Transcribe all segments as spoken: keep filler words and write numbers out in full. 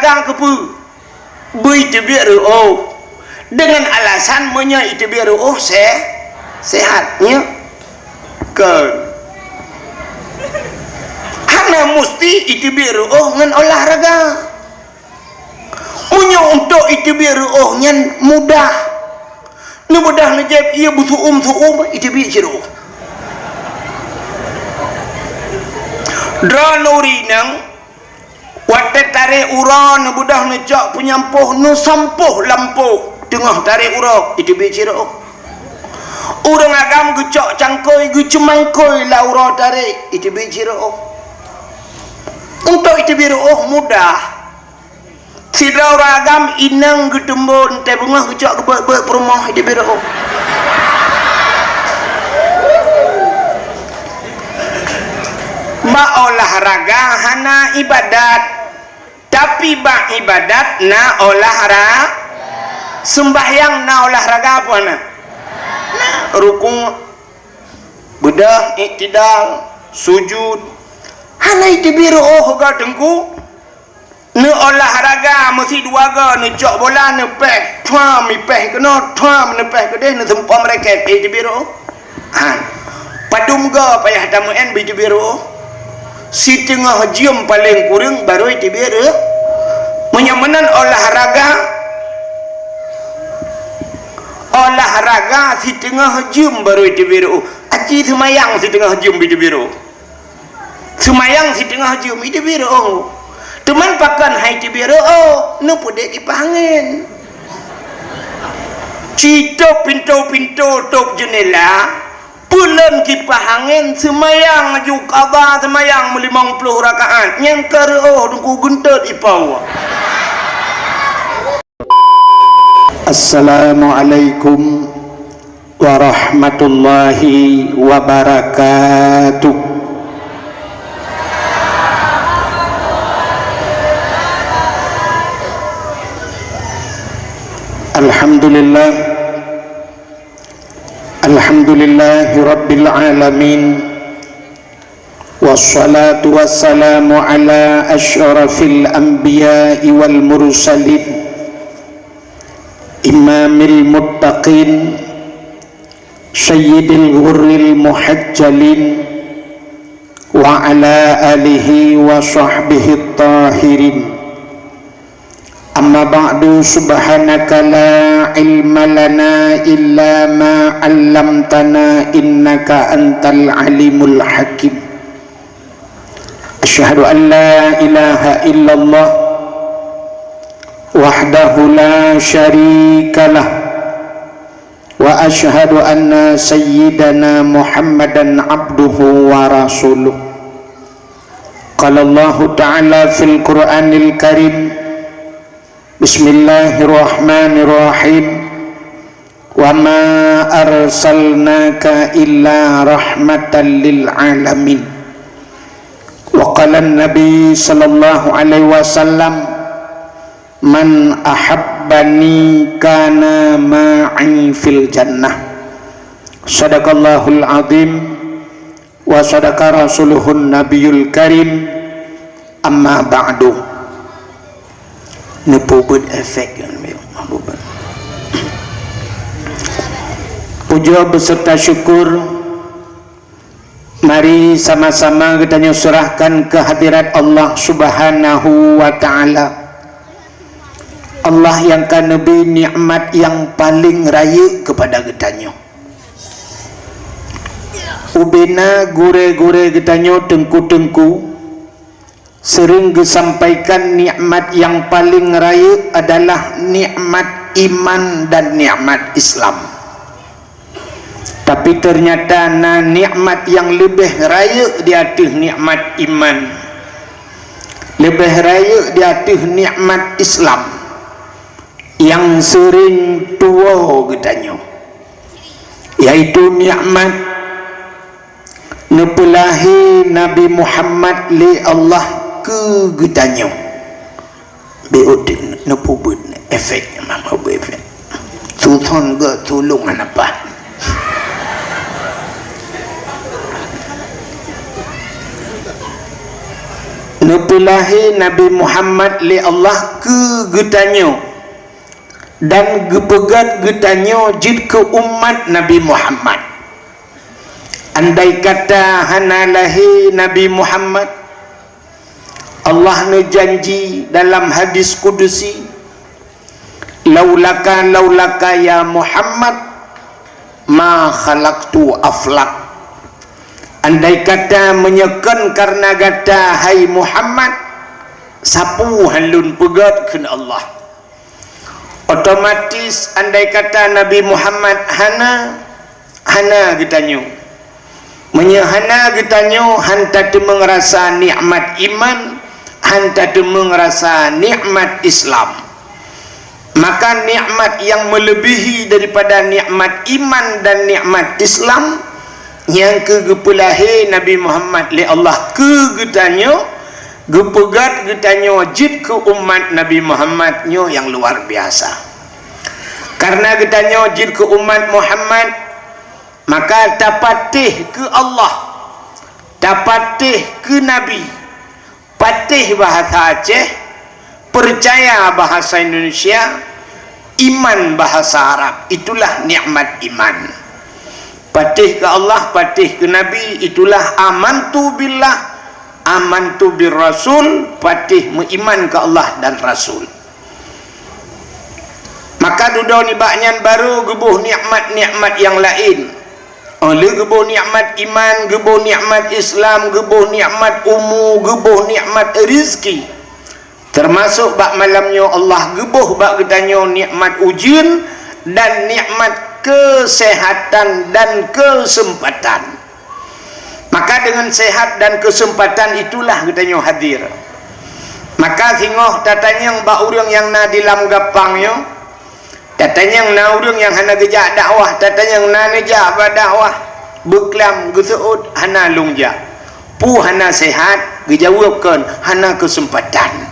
Raga keupeue? Beu iteubiet reuôh. Deungon alasan meunyoe iteubiet reuôh se-, sehat, nyo. Kon. Hana musti iteubiet reuôh ngon olahraga. Meunyoe untuk iteubiet reuôh nyan mudah. Neubeudoh neujieb ié beusuum-suum, iteubiet cit reuôh. Droeneuh ureueng inong, watée tarek uroe neubeudoh neucok peunyampôh, neusampôh lampôh teungoh tarek uroe, iteubiet cit reuôh. Ureueng agam geucok cangkôi, geuceumangkôi lam uroe tarek, iteubiet cit reuôh. Untuk iteubiet reuôh mudah. Sidroe ureueng agam inong geuteumbon teuh beungoh geucok geubeuet-beuet peurumoh, iteubiet reuôh. Bak olahraga hana ibadat, tapi bak ibadat na olahra-, seumbahyang na olahraga apa na? Na rukuk, beudoh, iktidal, sujud. Hana iteubiet reuôh ka teungku. Neuolahraga meusidua goe, neucok bola, neupéh, thuam, ipéh keunoe, thuam, neupéh keudeh, neuseumpom raket, eh, iteubiet reuôh. Han. Padum goe payah tameu'en beu iteubiet reuôh? Siteungoh jeuem paleng kureueng baru iteubiet reuôh. Meunyoe meunan olahraga, olahraga siteungoh jeuem baru iteubiet reuôh. Aci seumayang siteungoh jeuem beu iteubiet reuôh. Seumayang siteungoh jeuem iteubiet reuôh. Teuma pakon han iteubiet reuôh, neupeudeh kipah angén. Citôb pintoe-pintoe, tôb jeunela, peulon kipah angén, seumayang aju qadha seumayang meulimong ploh rakaat. Nyan ka reuôh teungku geuntot ipau. Assalamualaikum warahmatullahi wabarakatuh. Alhamdulillah. Alhamdulillahi rabbil alamin. Wassalatu wassalamu ala asyrafil anbiya'i wal mursalin, imamil muttaqin, sayyidil ghurril muhajjalin, wa ala alihi wa sahbihi tahirin. Amma ba'du, subhanaka la ilma lana illa ma 'allamtana innaka antal alimul hakim. Asyhadu an la ilaha illallah wahdahu la syarikalah, wa asyhadu anna sayyidana Muhammadan abduhu wa rasuluh. Qala Allahu ta'ala fil Qur'anil Karim, bismillahirrahmanirrahim, wa ma arsalnaka illa rahmatan lil alamin. Wa qala Nabi sallallahu alaihi wasallam, man ahabbani kana ma'i fil jannah. Sadaqallahul azim. Wa sadaqa rasuluhun nabiyul karim. Amma ba'du. Neupeubuet efek. Puja beserta syukur, mari sama-sama geutanyoe serahkan keu hadirat Allah Subhanahu wa Ta'ala. Allah nyang ka neubri nikmat nyang paleng rayeuk keupada geutanyoe. Ubena gurée-gurée geutanyoe, teungku-teungku, seuring geusampaikan nikmat nyang paleng rayeuk adalah nikmat iman dan nikmat Islam. Tapi teunyata na nikmat nyang leubeh rayeuk di ateueh nikmat iman, leubeh rayeuk di ateueh nikmat Islam, nyang seuring tuwoe geutanyoe, yaitu nikmat neupeulahé Nabi Muhammad lé Allah keu geutanyoe. Beuet neupeubuet efek, memang beuet efek. Suson geuh tulông hana paih. Neupeulahé Nabi Muhammad lé Allah keu geutanyoe dan geupeugét geutanyoe jeuet keu umat Nabi Muhammad. Andai kata hana lahé Nabi Muhammad, Allah neujanji dalam hadis kudusi, "Laulaka, laulaka ya Muhammad, ma khalaqtu aflak." Andai kata meunyoe kon kareuna gata, hai Muhammad, sapeue han lôn peugét, kheun Allah. Otomatis, andai kata Nabi Muhammad hana, hana geutanyoe. Meunyoe hana geutanyoe, han tateumeung rasa nikmat iman, han tateumeung rasa nikmat Islam. Maka nikmat nyang meuleubèhi daripada nikmat iman dan nikmat Islam, nyang keu geupeulahé Nabi Muhammad lé Allah keu geutanyoe, geupeugét geutanyoe jeuet keu umat Nabi Muhammad, nyoe nyang luar biasa. Kareuna geutanyoe jeuet keu umat Muhammad, maka tapatéh keu Allah, tapatéh keu Nabi, patéh bahasa Aceh, peucaya bahasa Indonesia, iman bahasa Arab. Itulah nikmat iman. Patéh keu Allah, patéh keu Nabi, itulah amantu billah, amantu bir rasul, patéh meuiman keu Allah dan Rasul. Maka dudoe nibak nyan barô geuboh nikmat-nikmat nyang laén. Óh lheueh geuboh nikmat iman, geuboh nikmat Islam, geuboh nikmat umu, geuboh nikmat rizki. Teumasok bak malam nyoe Allah geuboh bak geutanyoe nikmat ujeuen dan nikmat keuseuhatan dan keuseumpatan. Maka deungon seuhat dan keuseumpatan itulah geutanyoe hadir. Maka singoh tatanyong bak ureuëng nyang na di lam gapang nyoe, tatanyong na ureuëng nyang hana geujak dakwah, tatanyong na neujak bak dakwah, beuklam geuseuôt hana lôn jak. Peue hana seuhat? Geujaweueb kon hana keuseumpatan.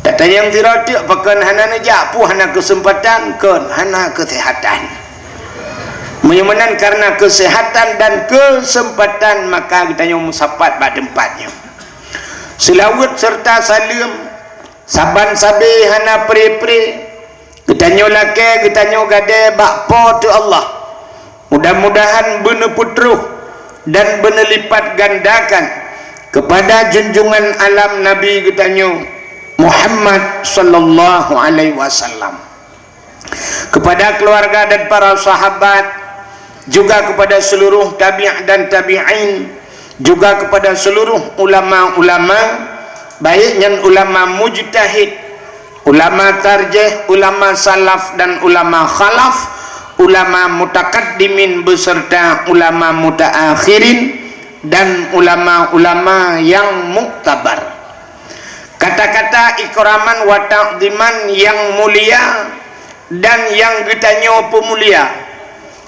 Tatanyong sidroe teuk pakon hana neujak, peue hana keuseumpatan? Kon hana keuseuhatan. Meunyoe meunan kareuna keuseuhatan dan keuseumpatan, maka geutanyoe meusapat bak teumpat nyoe. Seulaweuet seureuta saleuem saban sabe hana pre-pre, geutanyoe lakée, geutanyoe gadée bak Po teu Allah. Mudah-mudahan beuneupeutroh dan beuneulipat gandakan keupada junjungan alam Nabi geutanyoe Muhammad sallallahu alaihi wasallam, keupada keuluwarga dan para sahabat, juga keupada seuluruh tabi' dan tabi'in, juga keupada seuluruh ulama-ulama, baik nyan ulama mujtahid, ulama tarjih, ulama salaf dan ulama khalaf, ulama mutakaddimin beserta ulama mutaakhirin, dan ulama-ulama nyang muktabar. Kata-kata ikraman wa ta'ziman nyang mulia dan nyang geutanyoe peumulia,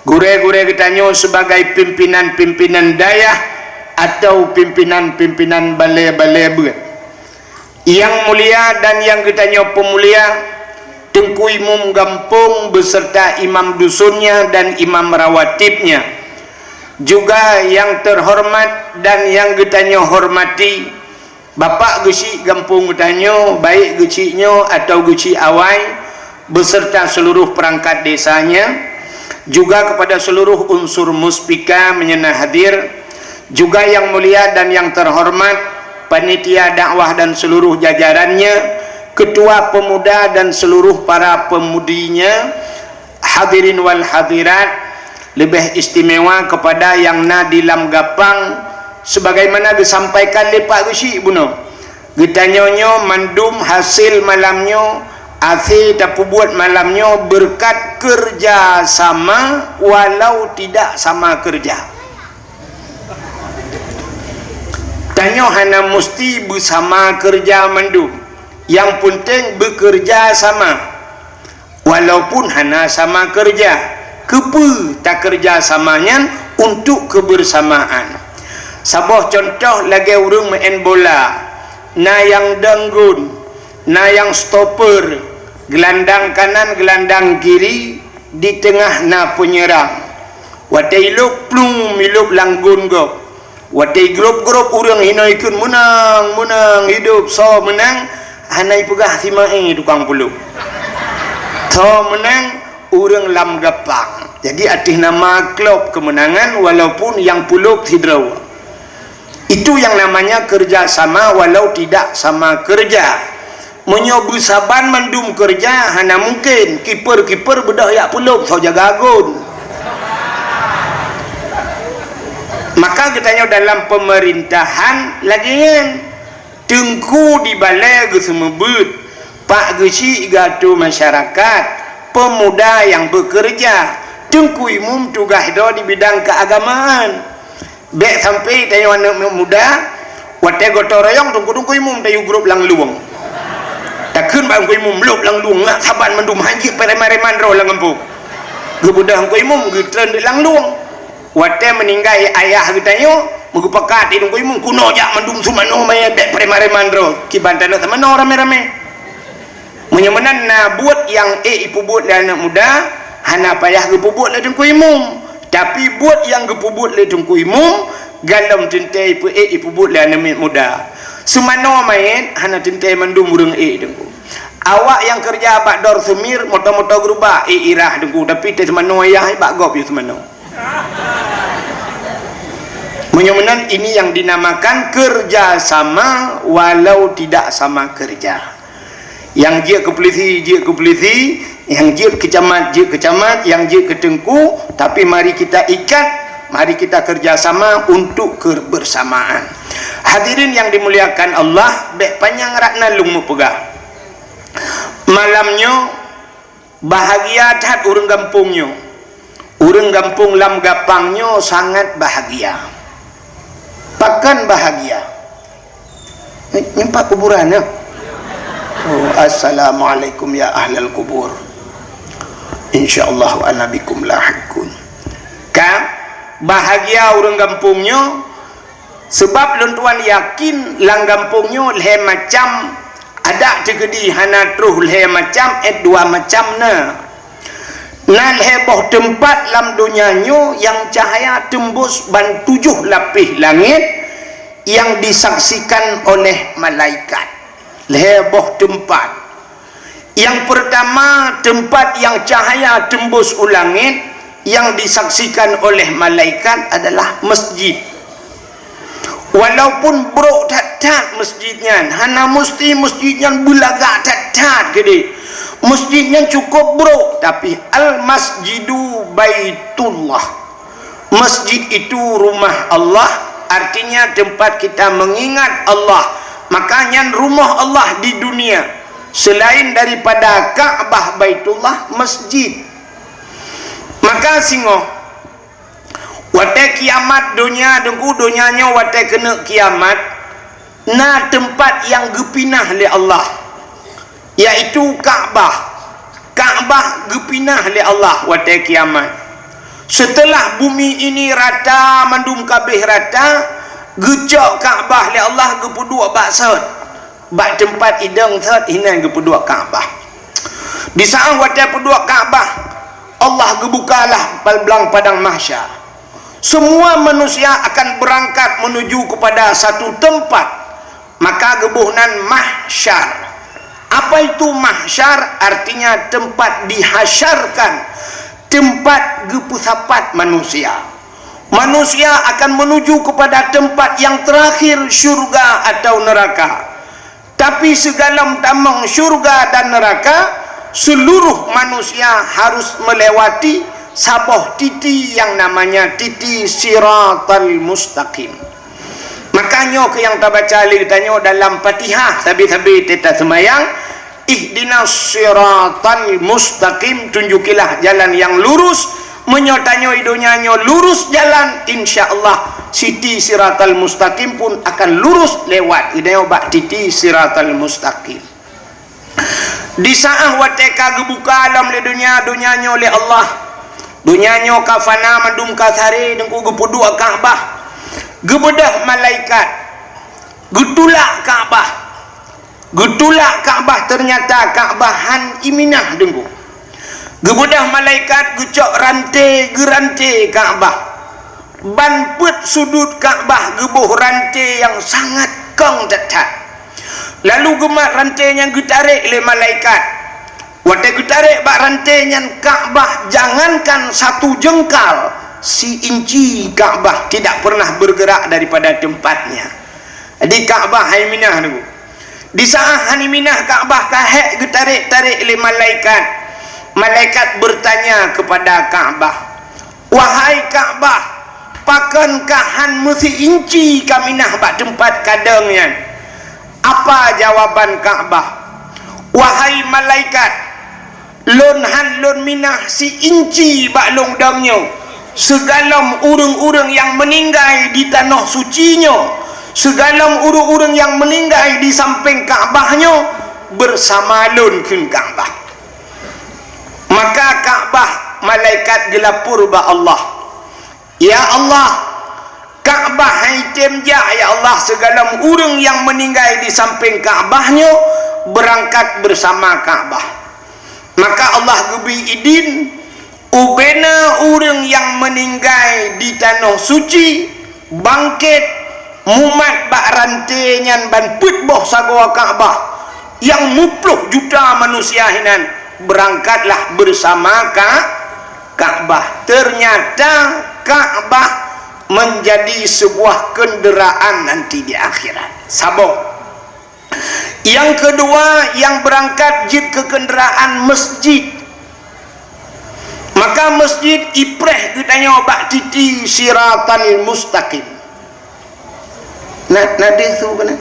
gurée-gurée geutanyoe sibagai pimpinan-pimpinan dayah atau pimpinan-pimpinan balée-balée beuet. Nyang mulia dan nyang geutanyoe peumulia, Teungku Imum Gampông beserta imam dusunnya dan imam rawatibnya, juga nyang teuhoreumat dan nyang geutanyoe hormati, Bapak Geuchik gampông geutanyoe, baik Geuchik nyoe atawa Geuchik Awai, beserta seuluruh peurangkat desanya, juga keupada seuluruh unsur muspika meunyoe na hadir, juga nyang mulia dan nyang teuhoreumat panitia dakwah dan seuluruh jajarannya, ketua pemuda dan seuluruh para pemudinya, hadirin wal hadirat, leubeh istimewa keupada nyang na di lam gapang, sebagaimana geusampaikan lé Pak Geuchik bunoe. Geutanyoe nyoe mandum hasil malam nyoe, akhé tapeubuet malam nyoe beureukat keureuja sama walau tidak sama keureuja. Tanyoe hana musti beusama keureuja mandum. Nyang peunteng beukeureuja sama. Walaupun hana sama keureuja, keupeue takeureuja sama nyan untuk kebersamaan. Saboh cuntoh lagée ureuëng meu'en bola, na nyang dong gon, na nyang stoper, geulandang kanan, geulandang kiri, di teungoh na peunyeurang. Watée ilôb plueng ilôb lam gon gob, Watée grup-grup ureuëng hinoe ikheun meunang, meunang, hidup, soe meunang, hana ipeugah si Mae tukang pulôk. Soe meunang, ureuëng lam gapang. Jadi ateueh nama klub kemenangan walaupun nyang pulôk sidroe. Itu yang namanya kerja sama walau tidak sama kerja. Meunyoe beusaban mandum keureuja, hana mungken kiper-kiper beudôh jak pulôk soe jaga gon. Maka geutanyoe dalam peumerintahan lagée nyan, teungku di balée geuseumeubeut, pak geuchik geuatoe masyarakat, peumuda nyang beukeureuja, teungku imum tugaih droe di bidang keuagamaan. Bék sampai tanyoe aneuëk muda, watée gotong royong teungku-teungku imum tayue grup lam lueng. Takheun bak teungku imum lôb lam lueng, ngat saban mandum hanjeuet preman-preman droe lam gampông. Geubeudôh teungku imum geutreun di lam lueng. Watée meuninggai ayah geutanyoe, meugeupakat di teungku imum kunoe jak mandum seumanoe manyét bék preman-preman droe. Kiban tanyoe seumanoe ramé-ramé. Meunyoe meunan na buet nyang ék ipeubuet lé aneuëk muda, hana payah geupeubuet lé teungku imum. Tapi buet nyang geupeubuet lé teungku imum, galom teuntée ipeu-ék ipeubuet lé aneuëk muda. Seumanoe manyét hana teuntée mandum ureuëng ék teungku. Awak nyang keureuja bak dor seumir, moto-moto geurubah ék irah teungku, tapi teuh seumanoe ayah bak gob yue seumanoe. Meunyoe meunan ini yang dinamakan kerja sama walau tidak sama kerja. Nyang jeuet keu pulisi, jeuet keu pulisi, nyang jeuet keu camat, jeuet keu camat, nyang jeuet keu teungku, tapi mari kita ikat, mari kita kerja sama untuk kebersamaan. Hadirin yang dimuliakan Allah, bék panyang rat na lôn meupeugah. Malam nyoe bahagia that ureuëng gampông nyoe. Ureuëng gampông lam gapang nyoe sangat bahagia. Pakon bahagia? Nyoe pat kuburan ya. Oh, assalamualaikum ya ahlal kubur. Insyaallah wa ana bikum lahiqun. Ka bahagia ureuëng gampông nyoe, sebab lôn tuan yakin lam gampông nyoe lhée macam adak teukeudi hana troh lhée macam, eh, dua macam na. Na lhée boh teumpat lam donya nyoe nyang cahya teumbus ban tujoh lapéh langét nyang disaksikan oleh malaikat. Lhée boh teumpat. Nyang peurtama, teumpat nyang cahya teumbus u langét nyang disaksikan oleh malaikat adalah masjid. Walaupun brok that-that masjid nyan, hana musti masjid nyan beulagak that-that keudeh. Masjid nyan cukup brok, tapi al-masjidu baitullah. Masjid itu rumah Allah, artinya tempat kita mengingat Allah. Maka nyan rumah Allah di dunia. Selain daripada Ka'bah, Baitullah, masjid. Maka singoh, watée kiamat donya, deungoe donya nyoe watée keuneuk kiamat, na teumpat nyang geupinah lé Allah, yaitu Ka'bah. Ka'bah geupinah lé Allah watée kiamat. Seuteulah bumi ini rata, mandum kabeh rata, geucok Ka'bah lé Allah geupeuduek bak sot. Bak teumpat idong sot inan geupeuduek Ka'bah. Di saát watée peuduek Ka'bah, Allah geubukalah blang padang mahsyar. Semua manusia akan berangkat menuju kepada satu tempat, maka geuboh nan mahsyar. Apa itu mahsyar? Artinya tempat dihasyarkan, tempat geupeusapat manusia. Manusia akan menuju kepada tempat yang terakhir, syurga atau neraka. Tapi sigohlom tamong syurga dan neraka, seluruh manusia harus melewati saboh titi yang namanya titi Siratal Mustaqim. Maka nyoe keuh nyang tabaca lé geutanyoe dalam Fatihah sabe-sabe teuma taseumayang, Ihdinas siratal mustaqim, tunjukilah jalan yang lurus. Meunyoe tanyoe i donya nyoe lurus jalan, insya Allah siti siratal mustaqim pun akan lurus lewat. Geutanyoe bak titi siratal mustaqim. Di saát watée ka geubuka lom lé donya, donya nyoe lé Allah, donya nyoe ka fana mandum ka saré, deungoe geupeuduek Ka'bah, geubeudôh malaikat, geutulak Ka'bah. Geutulak Ka'bah, ternyata Ka'bah han iminah deungoe. Geubeudôh malaikat geucok ranté, geuranté Ka'bah. Ban peuet sudut Ka'bah geuboh ranté nyang sangat kong that-that. Lalu geumat ranté nyan geutarek lé malaikat. Watée geutarek bak ranté nyan, Ka'bah jangankan satu jengkal, si inci Ka'bah tidak pernah bergerak daripada tempatnya. Di Ka'bah hai minah nunggu. Di saat hai minah Ka'bah ka hék geutarek-tarek lé malaikat, malaikat bertanya kepada Ka'bah, "Wahai Ka'bah, pakon ka han meusi inci ka minah bak teumpat kadeueng nyan?" Apa jawaban Ka'bah? "Wahai malaikat, lôn han lôn minah si inci bak lôn dong nyoe. Sigohlom ureuëng-ureuëng nyang meuninggai di tanoh suci nyoe, sigohlom ureuëng-ureuëng nyang meuninggai di sampéng Ka'bah nyoe, beusama lôn kheun Ka'bah." Maka Ka'bah malaikat geulapor bak Allah, "Ya Allah, Ka'bah han item jak, ya Allah, sigohlom ureuëng nyang meuninggai di sampéng Ka'bah nyoe beurangkat beusama Ka'bah." Maka Allah geubri idin, ubena ureuëng nyang meuninggai di tanoh suci bangkét, mumat bak ranté nyan ban peuet boh sagoe Ka'bah, nyang muploh juta manusia hinan beurangkatlah beusama Ka-, Ka'bah. Ternyata Ka'bah menjadi sebuah kenderaan nanti di akhirat. Saboh. Nyang keudua, nyang beurangkat jeuet keu kenderaan masjid. Maka masjid ipreh geutanyoe bak titi siratal mustaqim. Na, na deuh su keunan?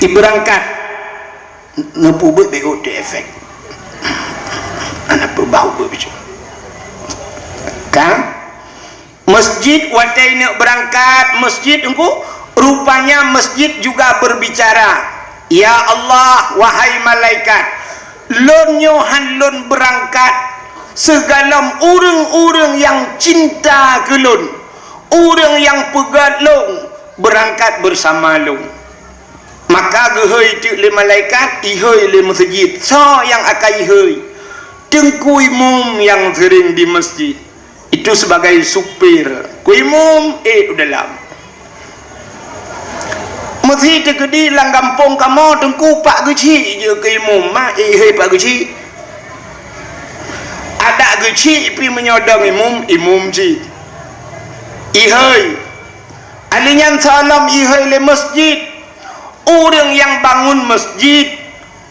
Ibeurangkat. Neupeubuet B O T efek. Anak peubah ubeuet bicu. Kan? Masjid watée neuk beurangkat masjid engku, rupanya masjid juga berbicara, "Ya Allah, wahai malaikat, lôn nyoe han lôn beurangkat sigohlom ureuëng-ureuëng nyang cinta keu lôn, ureuëng nyang peugét lôn beurangkat beusama lôn." Maka geuhôi teuk lé malaikat, ihôi lé meuseujid. Soe nyang akan ihôi? Teungku imum nyang seuring di masjid. Itu sebagai supir. Ku imum, ék u dalam. Meusi teukeudi lam gampông kamoe teungku pak geuchik jeuet keu imum, ma ék ihôi pak geuchik. Adak geuchik pih meunyoe dong imum, imum cit. Ihôi. Alèh nyan sigohlom ihôi lé masjid. Ureuëng nyang bangun masjid,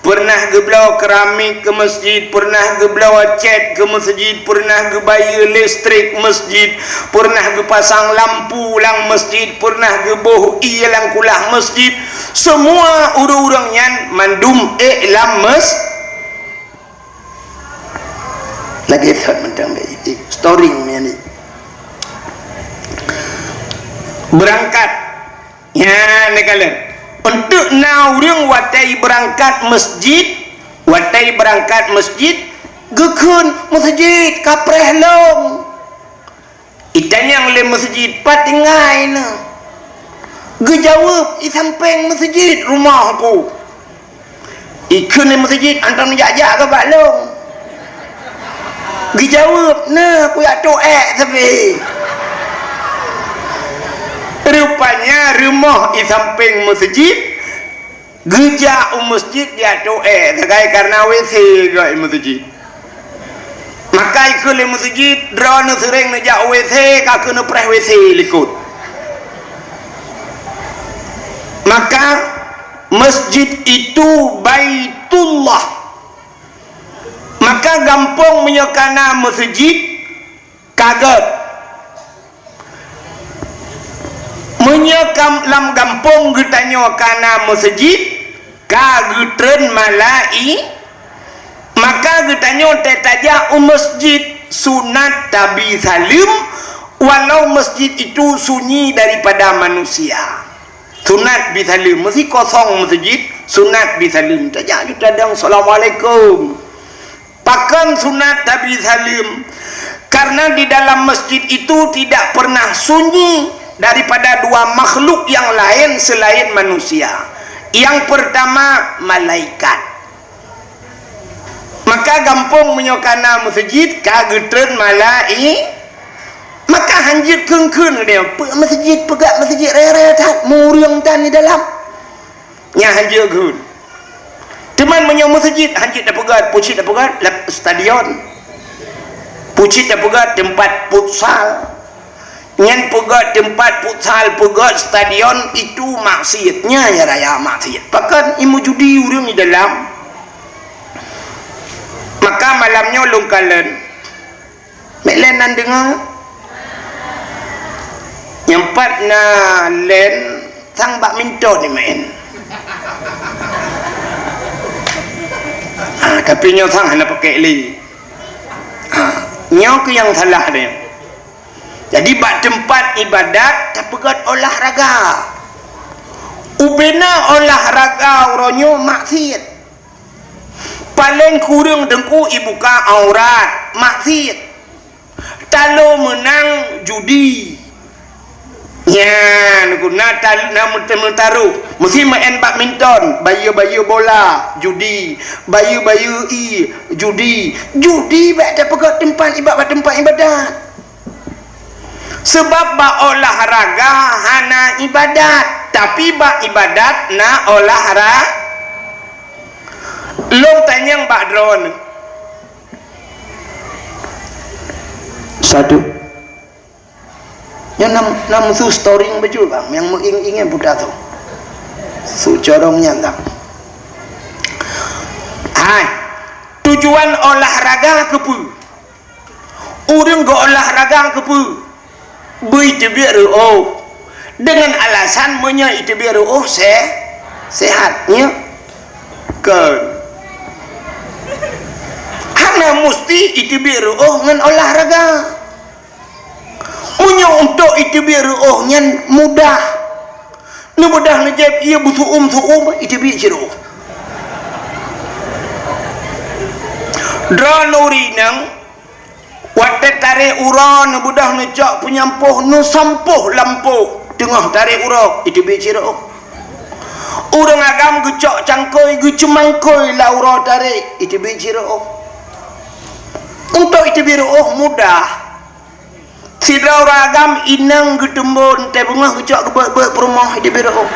peureunah geubloe keramik keu masjid, peureunah geubloe cét keu masjid, peureunah geubayeue listrik masjid, peureunah geupasang lampu lam masjid, peureunah geuboh ié lam kulah masjid. Seumua ureuëng-ureuëng nyan mandum ék lam mas-, Lagée that mantong, eh, storing nyan ni. Beurangkat. Nyan neukalon. Untuk na ureuëng watée beurangkat masjid, watée beurangkat masjid, geukheun meuseujid ka preh lom. Itanyong lé meuseujid, "Pat tinggai neuh?" Geujaweueb, "I sampéng meuseujid rumoh ku." Ikheun lé meuseujid, "Anton jak-jak keu bak lôn." Geujaweueb, "Neuh, kujak toh ék sabe." Rupanya rumoh i sampéng meuseujid, geujak u meuseujid jak toh ék sagai kareuna W C geuh i meuseujid. Maka ikheun lé meuseujid, "Droeneuh seuréng neujak W C, ka keuneuk preh W C likot." Maka masjid itu Baitullah. Maka gampông meunyoe ka na meuseujid, ka gét. Meunyoe kam-, lam gampông geutanyoe ka na meuseujid, ka geutreun malai-, maka geutanyoe teutajak u meuseujid sunat tabi saleuem, walau masjid itu sunyi daripada manusia. Sunat bi saleuem, meusi kosong meuseujid, sunat bi saleuem. Tajak ju tadong, "Assalamualaikum." Pakon sunat tabi saleuem? Karena di dalam masjid itu tidak pernah sunyi daripada dua makhluk yang lain selain manusia. Yang pertama, malaikat. Maka Ka gampông meunyoe ka na meuseujid, ka geutreun malai-, maka hanjeuet kheun-kheun geutanyoe, "Peue meuseujid, peugah meuseujid raya-raya that, meureueng tan di dalam." Nyan hanjeuet kheun. Teuma meunyoe meuseujid, hanjeuet tapeugah, peue cit tapeugah, lam stadion. Peue cit tapeugah, teumpat futsal. Nyan peugah teumpat futsal, peugah stadion, itu maksiat. Nyan ya raya maksiat. Pakon, i meujudi ureueng di dalam. Maka malam nyoe lôn kalon. Mek lén nan deungoe. Nyang pat na lén sang badminton ni main. Ha, tapi nyoe sang hana pakai lé. Ha, nyoe keuh nyang salah dia. Jadi, bak teumpat ibadat tapeugöt olahraga. Ubena olahraga uroe nyoe maksiat. Paleng kureueng teungku ibuka aurat, maksiat. Talo meunang judi. Nyan, na tal-, na meut-, meutaroh. Meusti main badminton, bayeue-bayeue bola, judi. Bayeue-bayeue ie, judi. Judi bak tapeugöt teumpat iba-, bak teumpat ibadat. Seubab bak olahraga hana ibadat, tapi bak ibadat na olahra-, lôn tanyong bak droeneuh. Satu. Nyoe nam, nam su storing beujeuet bang, nyang meuing-ingan buta tu. Su corong nyan tak. Hai, tujuan olahraga keupeue? Ureueng geuolahraga keupeue? Beu iteubiet reuôh. Deungon alasan meunyoe iteubiet reuôh se-, sehat, nyo? Kon. Hana musti iteubiet reuôh ngon olahraga. Meunyoe untuk iteubiet reuôh nyan mudah. Neubeudôh neujieb ie beusuum-suum, iteubiet cit reuôh. Droeneuh ureueng inong, watée tarek uroe neubeudôh neucok peunyampôh, neusampôh lampôh teungoh tarek uroe, iteubiet cit reuôh. Ureueng agam geucok cangkôi, geuceumangkôi lam uroe tarek, iteubiet cit reuôh. Untuk iteubiet reuôh mudah. Sidroe ureueng agam inong geuteumbon teuh beungoh geucok geubeuet-beuet peurumoh di biro.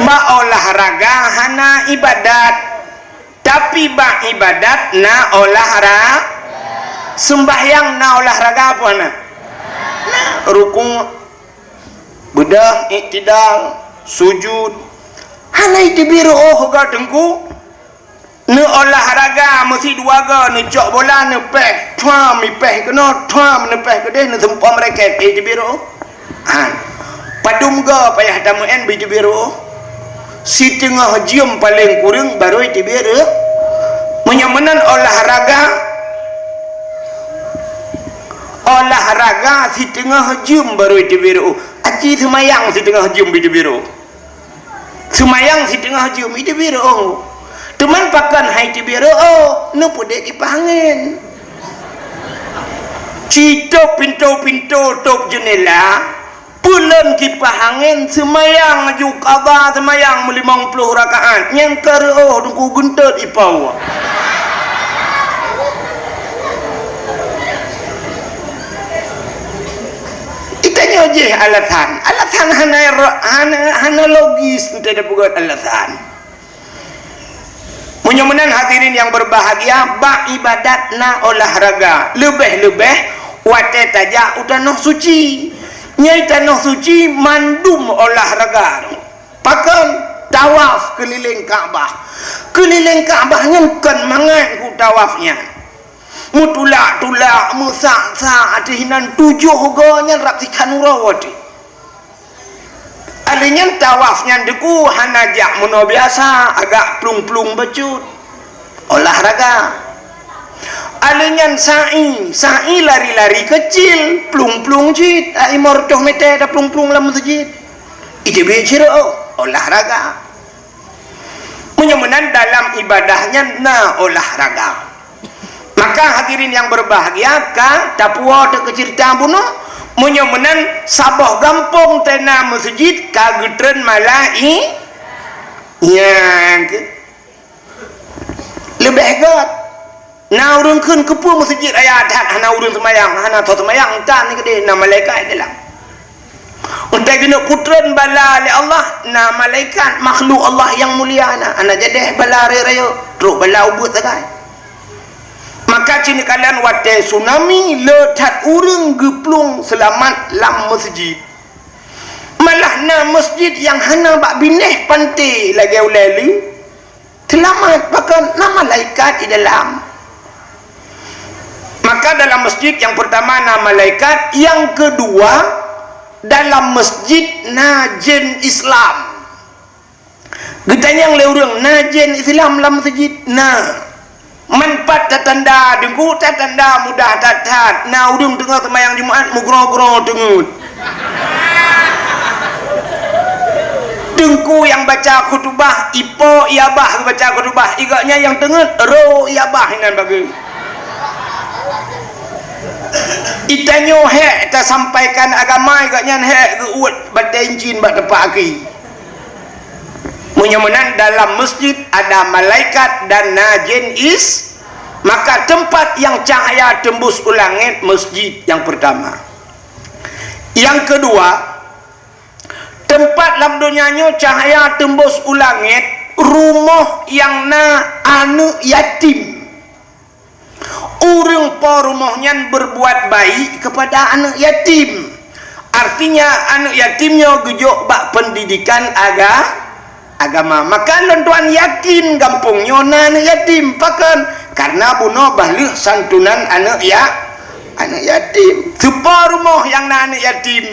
Bak olahraga hana ibadat, tapi bak ibadat na olahra-, seumbahyang na olahraga apa na? Na rukuk, beudôh, iktidal, sujud. Hana iteubiet reuôh ka teungku. Neuolahraga meusidua goe, neucok bola, neupéh, thuam, ipéh keunoe, thuam, neupéh keudeh, neuseumpom raket, eh, iteubiet reuôh. Han. Padum goe payah tameu'en beu iteubiet reuôh. Siteungoh jeuem paleng kureueng barô iteubiet reuôh. Meunyoe meunan olahraga, olahraga siteungoh jeuem barô iteubiet reuôh. Aci seumayang siteungoh jeuem beu iteubiet reuôh. Seumayang siteungoh jeuem iteubiet reuôh. Teuma pakon hai teubiet reuôh, neupeudeh kipah angén. Citôb pintoe-pintoe, tôb jeunela, peulon kipah angén, seumayang laju kaba seumayang meulimong ploh rakaat. Nyan ka reuôh teungku geuntot ipoh. Geutanyoe jih alasan. Alasan hana ro-, hana, hana logis teupeugöt alasan. Meunyoe meunan hadirin nyang berbahagia, bak ibadat na olahraga. Leubeh-leubeh watée tajak u tanoh suci. Nyang tanoh suci mandum olahraga. Pakon? Tawaf keulileng Ka'bah. Keulileng Ka'bah nyan kon mangat ku tawaf nyan. Meutulak-tulak, meusak-sak, ateueh inan tujoh goe nyan rab sikhan uroe watée. Alèh nyan tawaf nyan teungku hana jak meunoe biasa, agak plueng-plueng bacut. Olahraga. Alèh nyan sa'i, sa'i lari-lari keucil, plueng-plueng cit, ai limong reutôh meter taplueng-plueng lam meuseujid. Iteubiet cit reuôh, olahraga. Meunyoe meunan dalam ibadah nyan na olahraga. Maka hadirin nyang berbahagia, ka tapuwoe teuh keu ceurita bunoe, meunyoe meunan saboh gampông teuh na meuseujid ka geutreun malai-, Nyang keuh leubeh gét. Na ureuëng kheun keupeue meuseujid raya that hana ureuëng seumayang, hana tho seumayang, tan keudeh na malaikat di dalam. Untée keuneuk putreun bala lé Allah, na malaikat makhluk Allah nyang mulia na, hana jadeh bala rayeuk-rayeuk, trok bala ubeut sagai. Maka cit neukalon watée tsunami le that ureuëng geuplueng seulamat lam meuseujid. Malah na meuseujid nyang hana bak binéh panté lagée ulée lé, seulamat pakon na malaikat di dalam. Maka dalam meuseujid nyang peurtama na malaikat, nyang keudua dalam meuseujid na jén Islam. Geutanyong lé ureuëng, na jén Islam lam meuseujid? Na. Man pat tatanda, Teungku, tatanda mudah that-that. Na ureuëng teungoh seumayang Jumat meugroe-groe teungeut. Teungku nyang baca khutubah, ipo iabah geubaca khutubah, igaknya nyang teungeut ro iabah inan bageue. Itanyoe hék tasampaikan agama, igaknyan hék geuuet batée incin bak teumpat aki. Meunyoe meunan dalam meuseujid ada malaikat dan na jén is, maka teumpat nyang cahya teumbus u langét meuseujid nyang peurtama. Nyang keudua, teumpat lam donya nyoe cahya teumbus u langét rumoh nyang na aneuëk yatim. Ureuëng po rumoh nyan beurbuat baik keupada aneuëk yatim. Artinya, aneuëk yatim nyoe geujok bak peundidikan aga-, agama. Maka lôn tuan yakin gampông nyoe na aneuëk yatim. Pakon? Karena bunoe bah lheueh santunan aneuëk ya-, aneuëk yatim. Soe po rumoh nyang na aneuëk yatim?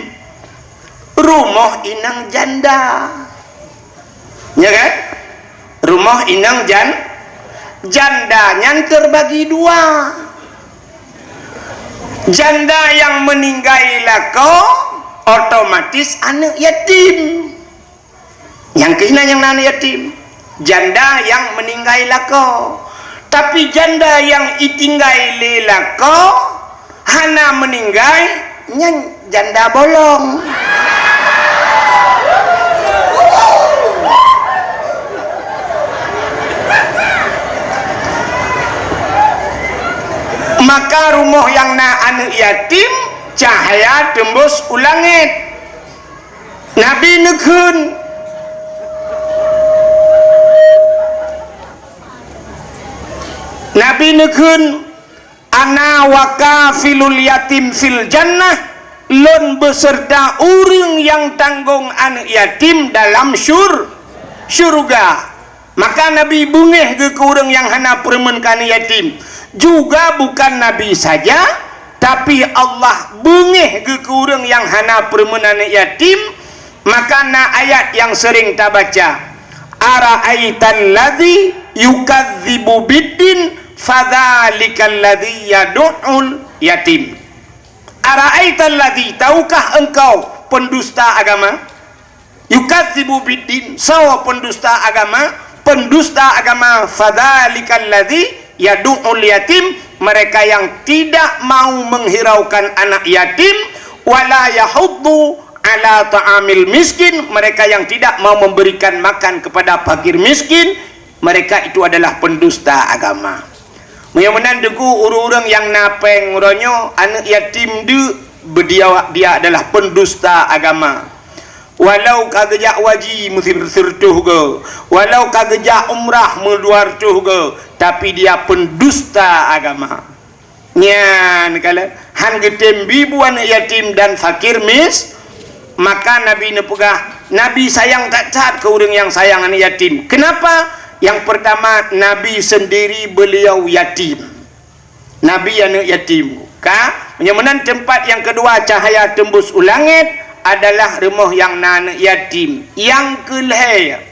Rumoh inong janda. Ya kan? Rumoh inong jan-, janda nyan teurbagi dua. Janda nyang meuninggai lakoe, otomatis aneuëk yatim. Nyang keuh na nyang na aneuëk yatim. Janda nyang meuninggai lakoe. Tapi janda nyang itinggai lé lakoe, hana meuninggai, nyan janda bolong. Maka rumoh nyang na aneuëk yatim, cahya teumbus u langét. Nabi neukheun, Nabi neukheun, "Ana wa kafilul yatim fil jannah," lôn beuseurta ureuëng nyang tanggong aneuëk yatim dalam syur-, syeuruga. Maka Nabi beungéh geuh keu ureuëng nyang hana peureumeun keu aneuëk yatim. Juga bukan Nabi saja, tapi Allah beungéh geuh keu ureuëng nyang hana peureumeun aneuëk yatim. Maka na ayat nyang seuring tabaca, "Ara'aital ladzi yukadzibu biddin, fadzalikal ladzi yadu'ul yatim." "Ara'aital ladzi," tahukah engkau peundusta agama? "Yukadzibu biddin," soe peundusta agama? Peundusta agama, "Fadzalikal ladzi yadu'ul yatim," mereka yang tidak mau menghiraukan anak yatim, "wala yahuddu ala ta'amil miskin," mereka yang tidak mau memberikan makan kepada fakir miskin, mereka itu adalah pendusta agama. Meunyoe meunan Teungku, ureuëng-ureuëng nyang na péng uroe nyoe, aneuëk yatim deuk, beudia-, dia adalah pendusta agama. Walau ka geujak haji meusi-, sireutoh goe, walau ka geujak umrah meudua reutôh goe, tapi dia pendusta agama. Nyan kalon, han geutem bi bu aneuëk yatim dan fakir mis-, maka Nabi neupeugah, Nabi sayang that-that keu ureuëng nyang sayang aneuëk yatim. Kenapa? Yang pertama, Nabi sendiri beliau yatim. Nabi aneuëk yatim. Ka, meunyoe meunan teumpat nyang keudua cahaya teumbus u langét adalah rumoh nyang na aneuëk yatim. Nyang keulhée,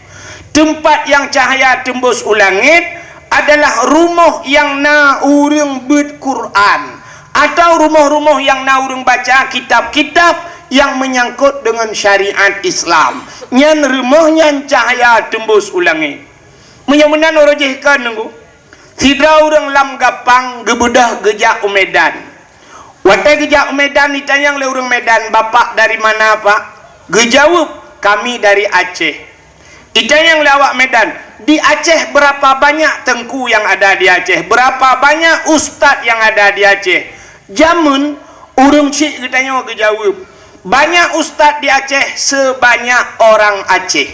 teumpat nyang cahaya teumbus u langét adalah rumoh nyang na ureuëng beuet Quran, atau rumoh-rumoh nyang na ureuëng baca kitab-kitab nyang meunyangkot deungon syariat Islam. Nyan rumoh nyan cahaya teumbus u langét. Meunyoe meunan uroe jih kon Teungku, sidroe ureuëng lam gapang geubeudôh geujak u Medan. Watée geujak u Medan, jitanyong lé ureuëng Medan, "Bapak dari mana, Pak?" Geujaweueb, "Kami dari Aceh." Itanyong lé awak Medan, di Aceh berapa banyak teungku yang ada di Aceh? Berapa banyak ustaz yang ada di Aceh? Jameun ureuëng chik geutanyoe geujaweueb, banyak ustaz di Aceh sebanyak orang Aceh.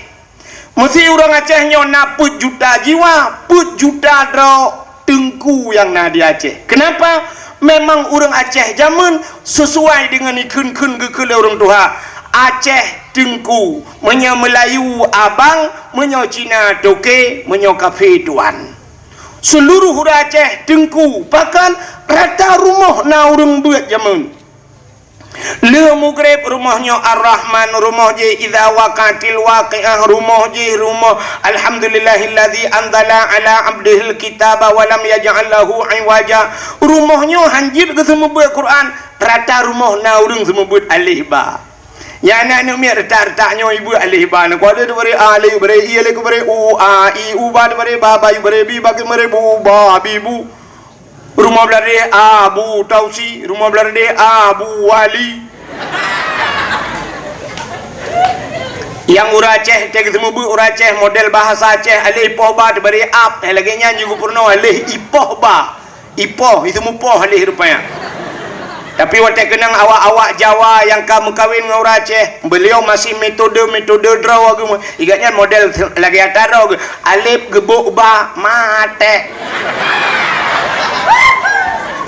Meusé ureuëng Aceh nyoe na peuet juta jiwa, peuet juta droe teungku nyang na di Aceh. Kenapa? Memang ureuëng Aceh jameun sesuai dengan ikheun-kheun geukheun lé ureuëng tuha. Aceh teungku, meunyoe Meulayu abang, meunyoe Cina toke, meunyoe kafé tuan. Seluruh ureuëng Aceh teungku, bahkan rata rumoh na ureuëng beuet jameun. Le mugreb rumoh nyoe Ar-Rahman, rumoh jih Idza Waqa'atil Waqi'ah, rumoh jih rumoh Alhamdulillahilladzi anzala ala abdihil kitaba wa lam yaj'al lahu iwaja. Rumoh nyoe hanjeuet geuseumeubeuet Quran, rata rumoh na ureuëng seumeubeuet alif ba. Nyang aneuk-aneuk miet rata-rata nyoe ibeuet alif ba, na kuade teubari alif, bari i, alif kubari u, a, i, u ba teubari ba, ba i bari bi, ba kubari bu, ba, bi, bu. Rumoh blah deh Abu Tausi, rumoh blah deh Abu Wali. Nyang ureuëng Aceh, teuka seumeubeuet ureuëng Aceh model bahasa Aceh, aleh ipoh ba teubari ap, eh, lagée nyan jih geupeurunoe aleh ipoh ba. Ipoh, itu mupoh aleh rupanya. Tapi watée keunong awak-awak Jawa nyang ka meukawen ngon ureuëng Aceh, beliau masih metode-metode droe agama. Igat nyan model lagée ata droe geuh. Alif geubok ba, maté.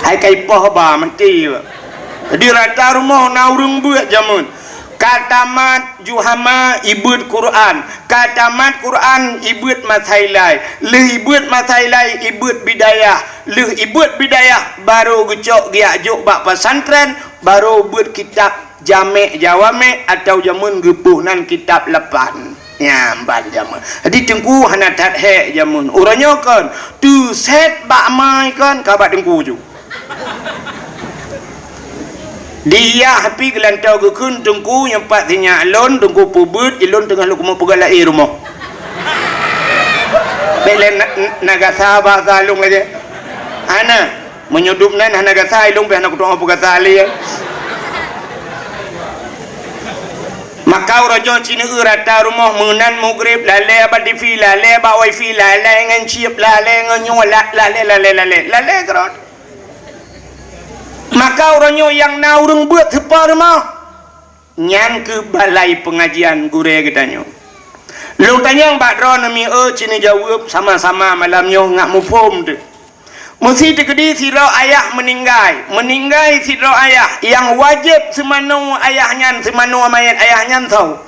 Hai ka ipoh ba, mati. Jadi rata rumoh na ureuëng beuet jameun. Ka tamat Juhama ibeuet Quran. Ka tamat Quran ibeuet masailai. Lheueh ibeuet masailai ibeuet bidayah. Lheueh ibeuet bidayah, barô geucok geujak jok bak pesantren, barô beuet kitab Jamek Jawamek atau jameun geupoh nan kitab lapan. Nyan ban jameun. Jadi teungku hana that hék jameun. Uroe nyoe kon, teusét bak mai kon ka bak teungku ju. Diyah pih geulantoe geukheun teungku nyang pat sinyak lôn, teungku peubeuet, ilôn teungoh lôn keumeung peugah laén rumoh. Bék lé na-, na gasa bahasa lôn lagée. Hana. Meunyoe dum nan hana gasa, ilôn pih hana kutu'oh peugasa lé. Maka uroe nyoe ci neueu rata rumoh meunan mugreb, lalée bak TV, lalée bak wifi, lalée ngon chip, lalée ngon nyoe, la-, lalée, lalée, lalée, lalée keudroe. Maka uroe nyoe nyang na ureuëng beuet teupeue rumoh, nyan keuh balai peungajian gurée geutanyoe. Lôn tanyong bak droeneuh mieu ci neujaweueb sama-sama malam nyoe ngat muphom teuh. Meusi teukeudi sidroe ayah meuninggai, meuninggai sidroe ayah, nyang wajéb seumanoe ayah nyan, seumanoe manyét ayah nyan soe?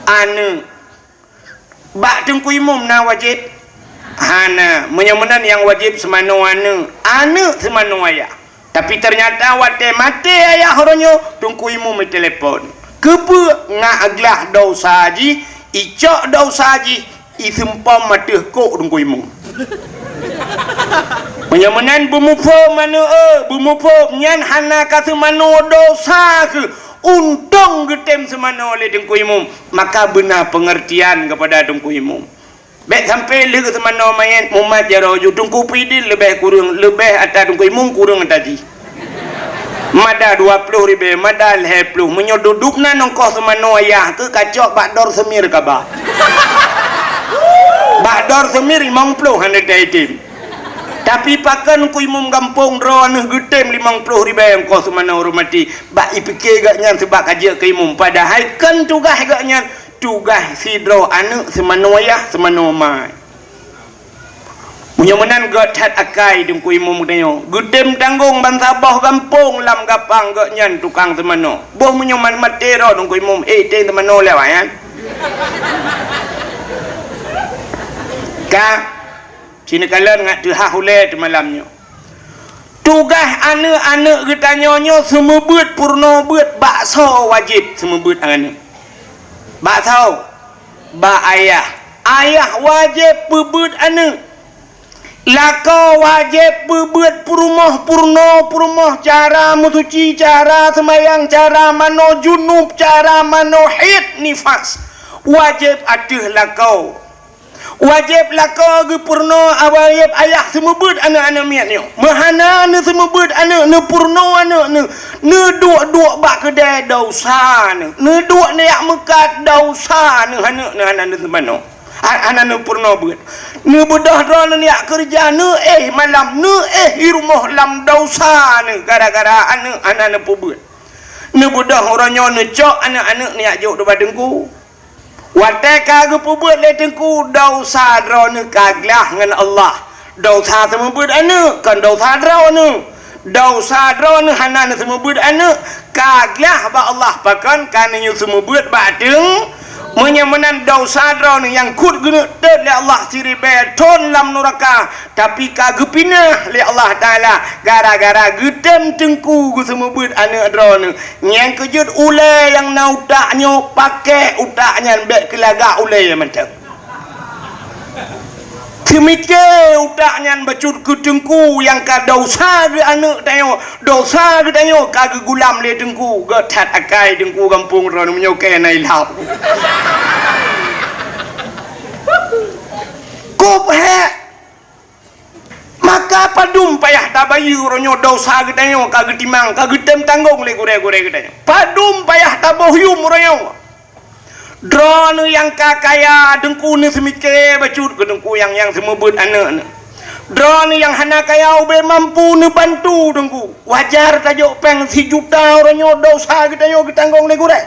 Aneuëk. Bak teungku imum na wajéb? Hana. Meunyoe meunan nyang wajéb seumanoe aneuëk, aneuëk seumanoe ayah. Tapi teunyata watée maté ayah uroe nyoe, teungku imum itelepon. Keupeue? Ngat glah dosa jih, icok dosa jih, iseumpom ateueh kok teungku imum. Meunyoe meunan beumuphom aneuëk, beumuphom nyan hana ka seumanoe dosa keuh. Untông geutem seumanoe lé teungku imum, maka beuna peungeurtian keupada teungku imum. Bék sampai lheueh seumanoe manyét mumat jaroe ju teungku pidin leubeh kureueng, leubeh ata teungku imum kureueng ata jih. Mada dua ploh ribée, mada lhée ploh, meunyoe duduek nan ongkoh seumanoe ayah keuh kacok bak dor seumir kaba. Bak dor seumir limong ploh hana taitem. Tapi pakon teungku imum gampông droeneuh geutem limong ploh ribée ongkoh seumanoe ureuëng maté? Bak ipike geuh nyan seubab ka jeuet keu imum, padahai kon tugaih geuh nyan, tugaih sidroe aneuëk seumanoe ayah seumanoe mai. Meunyoe meunan gét that akai teungku imum geutanyoe, geutem tanggong bansaboh gampông lam gapang geuh nyan tukang seumanoe. Boh meunyoe mat-, maté droe teungku imum, eh, tem seumanoe lé awak nyan. Ka Ci neukalon ngat teuhah ulée teumalam nyoe. Tugaih aneuëk-aneuëk geutanyoe nyoe seumeubeuet peurunoe beuet baksoe wajéb seumeubeuet aneuëk. Baksoe? Bak ayah. Ayah wajéb peubeuet aneuëk. Lakoe wajéb peubeuet peurumoh peurunoe peurumoh cara meusuci, cara seumayang, cara manoe junub, cara manoe haid nifas. Wajéb ateueh lakoe. Wajéb lakoe geupeurunoe, wajéb ayah seumeubeuet aneuëk-aneuëk miet nyoe. Meuhana neuseumeubeut aneuëk, neupeurunoe aneuëk, neu-, neuduek-duek bak keudè, desya neuh. Neuduek neujak meukat, desya neuh, aneuëk neuh hana neuseumanoe. Ha-, hana neupeurunoe beuet. Neubeudôh droeneuh neujak keureuja, neuéh malam, neuéh i rumoh lam, desya neuh gara-gara aneuëk hana neupeubeuet. Neubeudôh uroe nyoe neucok aneuëk-aneuëk neujak jok dubak teungku. Watée ka geupeubuet lé teungku, desya droeneuh ka glah ngon Allah. Desya seumeubeuet aneuëk, kon desya droeneuh. Desya droeneuh hana neuseumeubeuet aneuëk, ka glah bak Allah, pakon ka neunyoe seumeubeuet bak teung. Meunyoe meunan desya droeneuh nyang kut geuneuk teuet lé Allah siribée thon lam nuraka, tapi ka geupinah lé Allah Taala gara-gara geutem teungku geuseumeubeuet aneuëk droeneuh. Nyang keujeuet ulée nyang na utak nyoe, pakék utak nyan, bék keu lagak ulée mantong. Seumiké utak nyan bacut keu teungku nyang ka desya geuh aneuëk tanyoe, desya geuh tanyoe ka geugulam lé teungku, gét that akai teungku gampông droeneuh meunyoe keu na ilham. Kop hék. Maka padum payah tabayeue uroe nyoe desya geutanyoe ka geutimang, ka geutem tanggong lé gurée-gurée geutanyoe. Padum payah taboh yuem uroe nyoe. Droeneuh nyang ka kaya teungku neuseumiké bacut keu teungku nyang, nyang seumeubeuet aneuëk neuh. Droeneuh nyang hana kaya ubé mampu neubantu teungku. Wajar tajok péng sijuta uroe nyoe desya geutanyoe geutanggong lé gurée.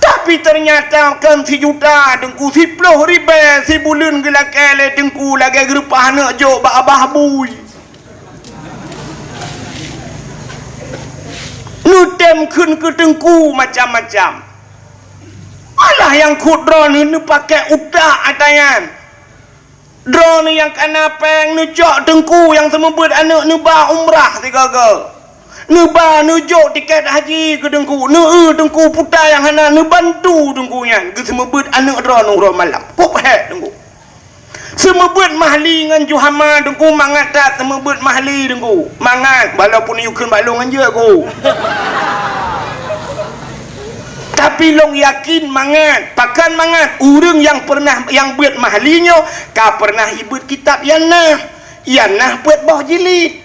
Tapi teunyata kon sijuta teungku, siploh ribée sibuleuen geulakée lé teungku lagée geureupah aneuëk jok bak abah bui. Neutem kheun keu teungku macam-macam. Malah nyang kut droeneuh neupakék utak ata nyan. Droeneuh nyang kana péng neucok teungku nyang seumeubeuet aneuëk neuba umrah sigoe-goe. Neuba neujok tiket haji keu teungku, neueu teungku puta nyang hana, neubantu teungku nyan geuseumeubeuet aneuëk droeneuh uroe malam. Kop hék teungku. Seumeubeuet mahli ngon juhama teungku, mangat that seumeubeuet mahli teungku. Mangat, walaupun yue kheun bak lôn ngon jeuet ku. Tapi lôn yakin mangat, pakon mangat, ureuëng nyang peureunah nyang beuet mahli nyoe ka peureunah ibeuet kitab Yanah. Yanah peuet boh jilid.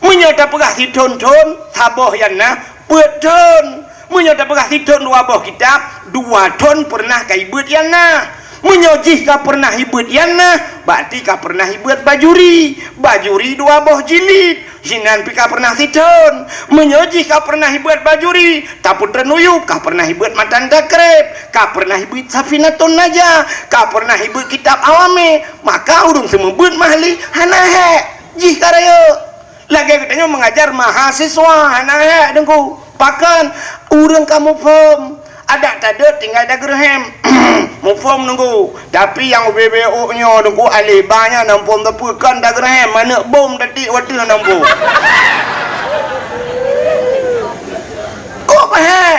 Meunyoe tapeugah sithon-thon, saboh Yanah peuet thon. Meunyoe tapeugah sithon dua boh kitab, dua thon peureunah ka ibeuet Yanah. Meunyoe jih ka peureunah ibeuet Yanah, berarti ka peureunah ibeuet Bajuri. Bajuri dua boh jilid. Sinan pih ka peureunah sithon. Meunyoe jih ka peureunah ibeuet Bajuri, tapeutreun uyueb, ka peureunah ibeuet Matan Takrib, ka peureunah ibeuet Safinatun Najah, ka peureunah ibeuet kitab Awame, maka ureuëng seumeubeuet mahli hana hék, jih ka rayeuk. Lagée geutanyoe mengajar mahasiswa, hana hék teungku. Pakon ureuëng ka muphom, adak tadeuet tinggai dageureuhem. Muphom teungku. Tapi nyang ubé-bé ôk nyoe teungku, aleh ba nyan na muphom teupeu kon dageureuhem, manök bom tatik watée na muphom. Kok hék?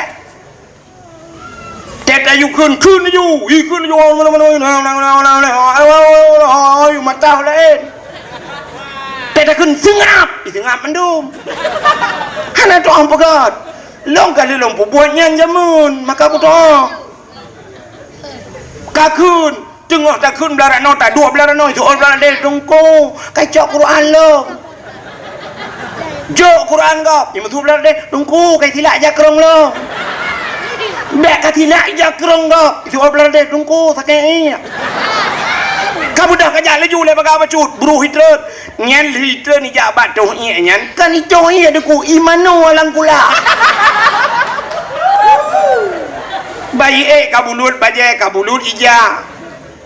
Tét ayue kheun, kheun laju, ih, kheun laju, mata laén. Tét takheun seungab, ih, seungab mandum. Hana tu'oh peugah. Lôn ka lheueh lôn peubuet nyan jameun, maka kutu'oh. Ka kheun, teungoh takheun blah ranoe, taduek blah ranoe, jiôh blah ranoe, teungku, kacok Quran lom. Jok Quran gob, nyang meusuet blah ranoe, teungku, kai silak jakrong lom. Bèk ka silak jakrong gob, jiôh blah ranoe, teungku, sakét iek. Ka beudôh ka jak laju lé bagah bacut, beuruh itreun. Nyan lheueh itreun ijak bak toh iek nyan, kan itoh iek teungku, imano alang kula. Bayi ék ka bulut, bajée ka bulut ija.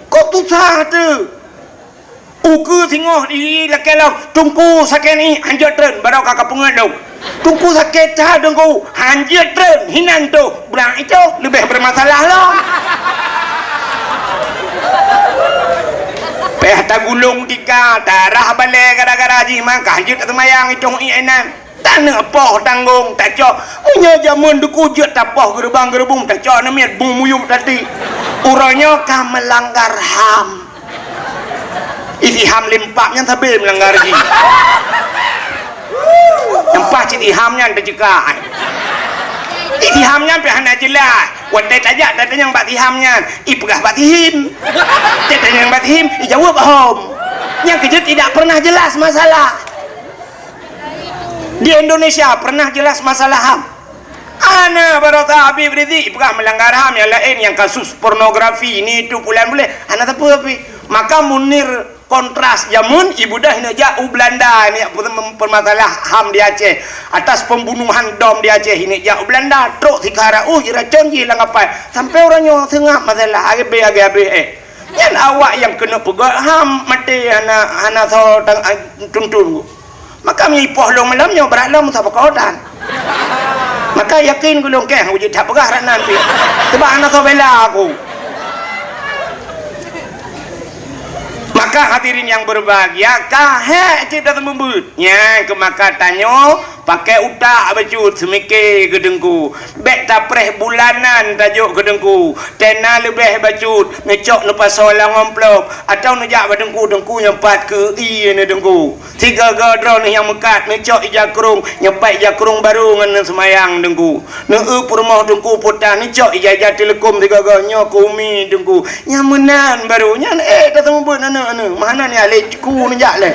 Kok tusah teuh? Ukeue singoh di lakée lom, teungku sakét iek, hanjeuet treun, baroe ka kapeungeut lom. Teungku sakét that teungku, hanjeuet treun, hinan toh, blang itoh leubeh beureumasalah lom. Payah tagulong tika, tarah balée gara-gara jih mangkah jeuet seumayang itoh iek inan. Taneuk poh tanggong tacok. Meunyoe jameun teungku jeuet tapoh geureubang-geureubong tacok namiet bung muyueb tadi. Uroe nyoe ka meulanggar ham. Isi ham limpak nyan sabe meulanggar jih. Nyang paih cit iham nyan teuceuka. Di Siham nyan pih hana jeulaih. Watèe tajak tatanyong bak siham nyan, ipeugah bak sihim. Tatanyong bak sihim, ijaweueb hom. Nyang keujeuet tidak pernah jelas masalah. Di Indonesia pernah jelas masalah ham. Ana baroesa Habib Rizik ipeugah melanggar ham, nyang laén nyang kasus pornografi, ni itu pulan bulèh. Hana teupeu pih. Maka Munir Kontras jameun ibudah neujak u Belanda, neujak peumasalah ham di Aceh. Atas pembunuhan dom di Aceh neujak u Belanda, trok sikara uh iracon jih lam kapai. Sampai uroe nyoe seungab masalah, agèe abéh, agèe abéh, eh. Nyan awak nyang keuneuk peugöt ham maté hana, hana soe tang-, tuntun. Maka meunyoe ipoh lôn malam nyoe brat lom saboh keuotan. Maka yakin gulong kèe, uji that peugah rat nan pih. Sebab hana soe bela aku. Maka hadirin yang berbahagia, ka hék cit dah seumeubeuet. Nyan keu maka tanyoe pakai utak bacut, seumike keu Teungku. Bèk tapreh bulanan tajok keu Teungku. Tena leubeh bacut, neucok neupasoe lam amplop, atawa neujak bak Teungku, Teungku nyoe pat keu ie neuh Teungku. Sigoe-goe droeneuh nyang meukat, neucok ija krông, nyoe pat ija krông barô ngon neuseumayang Teungku. Neueu peurumoh Teungku puta, neucok ija-ija teuleukom sigoe-goe, nyoe keu umi Teungku. Nyang meunan barô, nyan ék taseumeubeuet aneuk-aneuk. Meuhana nyan lé ku neujak lé.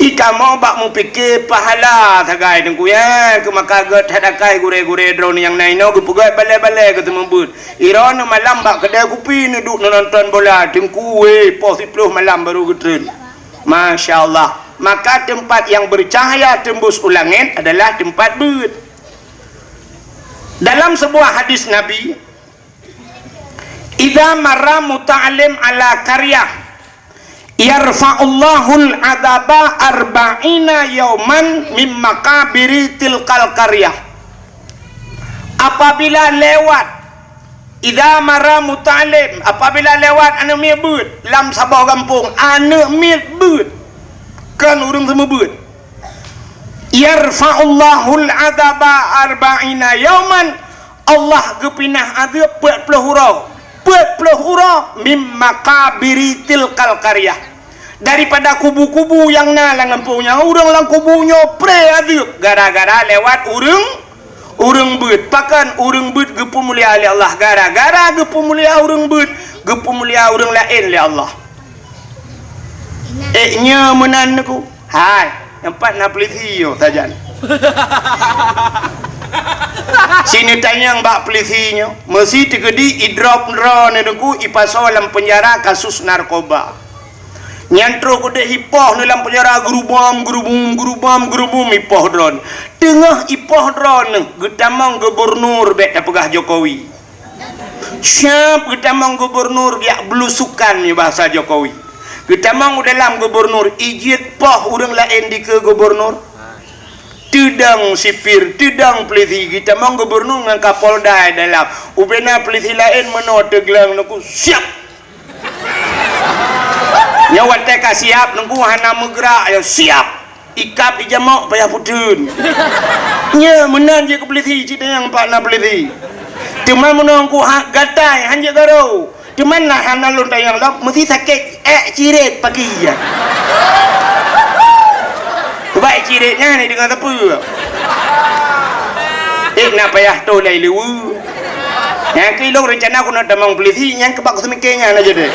Ikamoe bak meupike pahala sagai Teungku, ya, keu maka gèt that akai gurèe-gurèe droeneuh nyang na inoe geupeugöt balèe-balèe geuseumeubeuet. Droeneuh malam bak keudè kupi neuduek neunonton bola, Teungku wéh, poh siplôh malam barô geutreun. Masya Allah. Maka teumpat nyang beucahaya teumbus u langèt adalah teumpat beuet. Dalam sebuah hadis Nabi, "Idza marra muta'allim ala qaryah, yarfa'ullahul adzaba arba'ina yauman min maqabiri tilkal qaryah." Apabila lewat, idza marra muta'allim, apabila lewat aneuk miet beuet lam saboh gampông, aneuk miet beuet, kon ureueng seumeubeuet. "Yarfa'ullahul adzaba arba'ina yauman," Allah geupinah azeub peuet ploh uroe. Peuet ploh uroe, "mim maqabiri tilkal qaryah," daripada kubu-kubu nyang na lam gampông nyan. Ureueng lam kubu nyoe preh azeub gara-gara lewat ureueng, ureueng beuet. Pakon ureueng beuet geupeumulia lé Allah? Gara-gara geupeumulia ureueng beuet, geupeumulia ureueng laén lé Allah. Ék nyoe meunan Teungku. Hai, nyoe pat na peulisi nyoe sajan. Sineutanyong bak peulisi nyoe, meusi teukeudi idrop droeneuh Teungku, ipasoe lam peunjara kasus narkoba. Nyan troh keudeh ipoh neuh lam peunjara, geurubom, geurubum, geurubom, geurubum, ipoh droeneuh. Teungoh ipoh droeneuh, geutamong gubernur, bèk tapeugah Jokowi. Siap geutamong gubernur, biak beulusukan nyoe bahasa Jokowi. Geutamong u dalam gubernur, ijeuet poh ureueng laén dikeue gubernur. Teudong sipir, teudong peulisi, geutamong gubernur ngon Kapolda dalam. Ubena peulisi laén meunoe teugleng Teungku, siap. Nyoe watèe ka siap Teungku, hana meugrak, ya siap. Ikab dijamok payah puteun. Nyoe meunan jeuet keu peulisi, cit nyang pat na peulisi. Teuma meunyoe Teungku ha-, gatai, hanjeuet garo. Teuma na hana lôn tanyong lom, meusi sakét ék cirét paki nyan. Bah ék cirét nyan deungon sapeue? Ék na payah toh lé leue. Nyang keu ilôn reuncana keuneuk tamong peulisi, nyang keubah keu seumike nyan aja deh.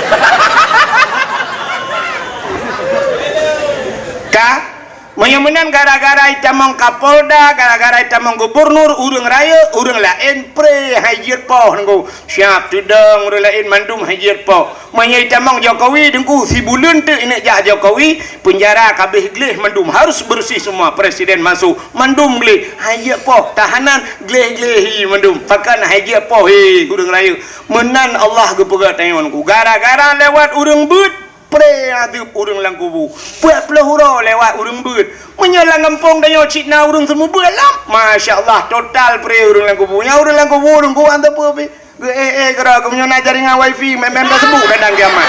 Ka? Meunyoe meunan gara-gara itamong Kapolda, gara-gara itamong gubernur, ureueng rayeuk, ureueng laén pré hai jeuet poh Teungku. Siap teudong ureueng laén mandum hai jeuet poh. Meunyoe itamong Jokowi Teungku, sibuleuen teuk ineuk jak Jokowi, peunjara ka abéh gleh mandum, harus bersih semua, presiden masuk, mandum gleh, hai jeuet poh, tahanan gleh-gleh hi mandum, pakon hai jeuet poh he ureueng rayeuk. Meunan Allah geupeugah tanyoe Teungku, gara-gara lewat ureueng beuet, pré azeub ureueng lam kubu. Peuet ploh uroe lewat ureueng beuet. Meunyoe lam gampông tanyoe cit na ureueng seumeubeuet lom, masya Allah, total pré ureueng lam kubu. Nyang ureueng lam kubu, ureueng kubu hana sapeue pih. Geu-éh-éh keudroe, geumeunyoe na jaringan wifi, mé-mé taseubu kadang kiamat.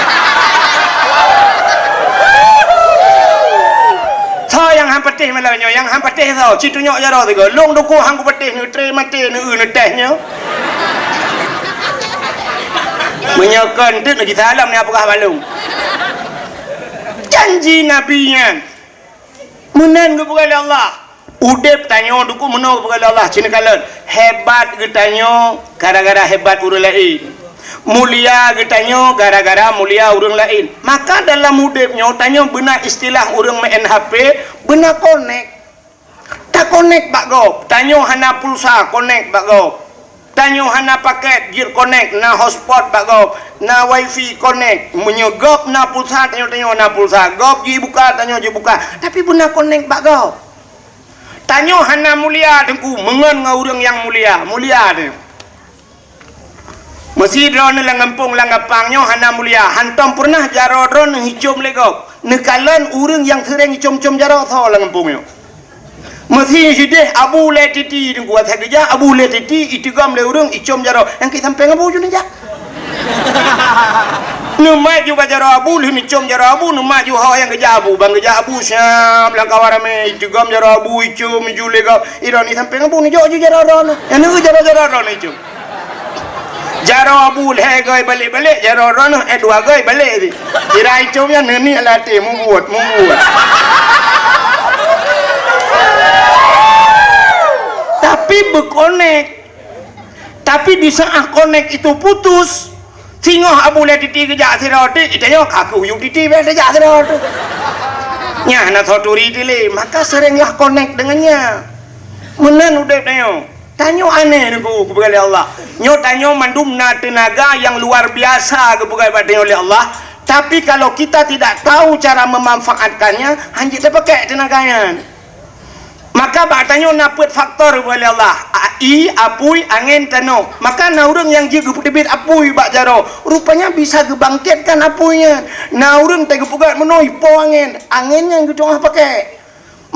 Soe nyang han patéh malam nyoe, nyang han patéh soe, ci tunyok jaroe sigoe. Lôn dukung han kupatéh, neutré maté, neueu neutéh nyoe. Meunyoe kon teuk neuji salam ni peugah bak lôn. Janji Nabi nyan. Meunan geupeugah lé Allah. Udeb tanyoe dukon meunoe keupeugah lé Allah, ci neukalon. Hebat geutanyoe gara-gara hebat ureuëng laén. Mulia geutanyoe gara-gara mulia ureuëng laén. Maka dalam udeb nyoe tanyoe beuna istilah ureuëng meu'en H P, beuna konek. Takonek bak gob. Tanyoe hana pulsa, konek bak gob. Tanyoe hana paket, jeuet konek, na hotspot bak gob, na wifi, konek. Meunyoe gob na pulsa, tanyoe, tanyoe na pulsa. Gob jibuka, tanyoe jibuka. Tapi beuna konek bak gob. Tanyoe hana mulia, Teungku, meungon ngon ureuëng nyang mulia. Mulia tanyoe. Meusi droeneuh lam gampông, lam gampang nyoe hana mulia, hantom peureunah jaroe droeneuh icom lé gob. Neukalon ureuëng nyang seuréng icom-com jaroe soe lam gampông nyoe. Meusi sideh Abu Lé Titi, Teungku, asai geujak Abu Lé Titi, iteugom lé ureuëng icom jaroe. Nyang keu sampéng Abu ju neujak. Neumat ju bak jaroe Abu, lheueh neucom jaroe Abu, neumat ju ho nyang geujak Abu. Ban geujak Abu siab lam kawan ramé, iteugom jaroe Abu, icom ju lé gob. Idroeneuh sampéng Abu neujok ju jaroe droeneuh. Nyang neueu jaroe-jaroe droeneuh icom. Jaroe Abu lhée goi balek-balek, jaroe droeneuh eh dua goi balek di. Kira icom nyan neuniek lam até, mubuet, mubuet. Tapi beukonek. Tapi di saat konek itu putus, singoh Abu Lé Titi geujak sidroe teuk, itanyoe ka keuh yue Titi beh tajak sidroe teuk. Nyan na soe turi dilé, maka seringlah konek dengan nyan. Meunan udeb tanyoe. Tanyoe aneh Teungku, geupeugah lé Allah. Nyoe tanyoe mandum na teunaga nyang luar biasa geupeugah bak tanyoe lé Allah. Tapi kalau kita tidak tahu cara memanfaatkannya, hanjeuet tapakèk teunaga nyan. Maka bak tanyoe na peuet faktor geupeugah lé Allah. A-, ie, apui, angén, tanoh. Maka na ureuëng nyang jeuet geupeuteubiet apui bak jaroe. Rupanya bisa geubangkitkan apui nyan. Na ureuëng teuh geupeugah meunoe ipo angén. Angén nyan geutu'oh pakèk.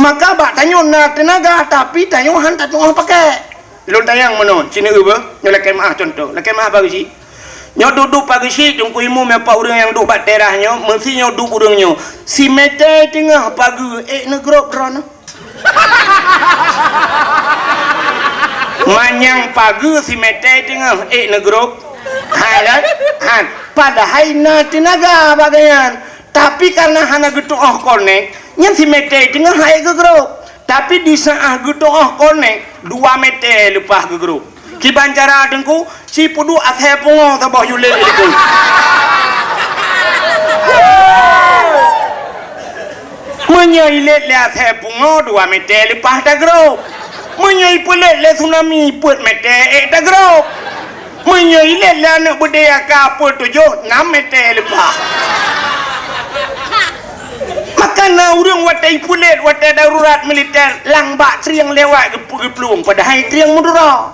Maka bak tanyoe na teunaga, tapi tanyoe han tatu'oh pakèk. Lôn tanyong meunoe, sineuk beuh, nyoe lakèe meu'ah contoh. Lakèe meu'ah pageue chik. Nyoe duek-duek pageue chik, Teungku Imum, nyoe pat ureuëng nyang duek bak teras nyoe, meusi nyoe duek ureuëng nyoe. Simeté teungoh pageue, ék neugrob droeneuh. Manyang pageue simeté teungoh, ék neugrob. Hai kan? Han. Padahai na teunaga bak gobnyan. Tapi karena hana geutu'oh konek, nyan simeté teungoh han ék geugrob. Tapi di saat geutu'oh konek, dua meté leupah geugrob. Kiban cara Teungku, si peuduek asèe pungo saboh yue lét Teungku. Meunyoe ilét lé asèe pungo, dua meté leupah tagrob. Meunyoe ipeulét lé tsunami, peuet meté ék tagrob. Meunyoe ilét lé aneuk beudé aka peuet tujoh, nam meté leupah. Maka na ureuëng watèe ipeulét, watèe darurat militer, lam bak trieng lewat geup-, geuplueng, padahai trieng meudura.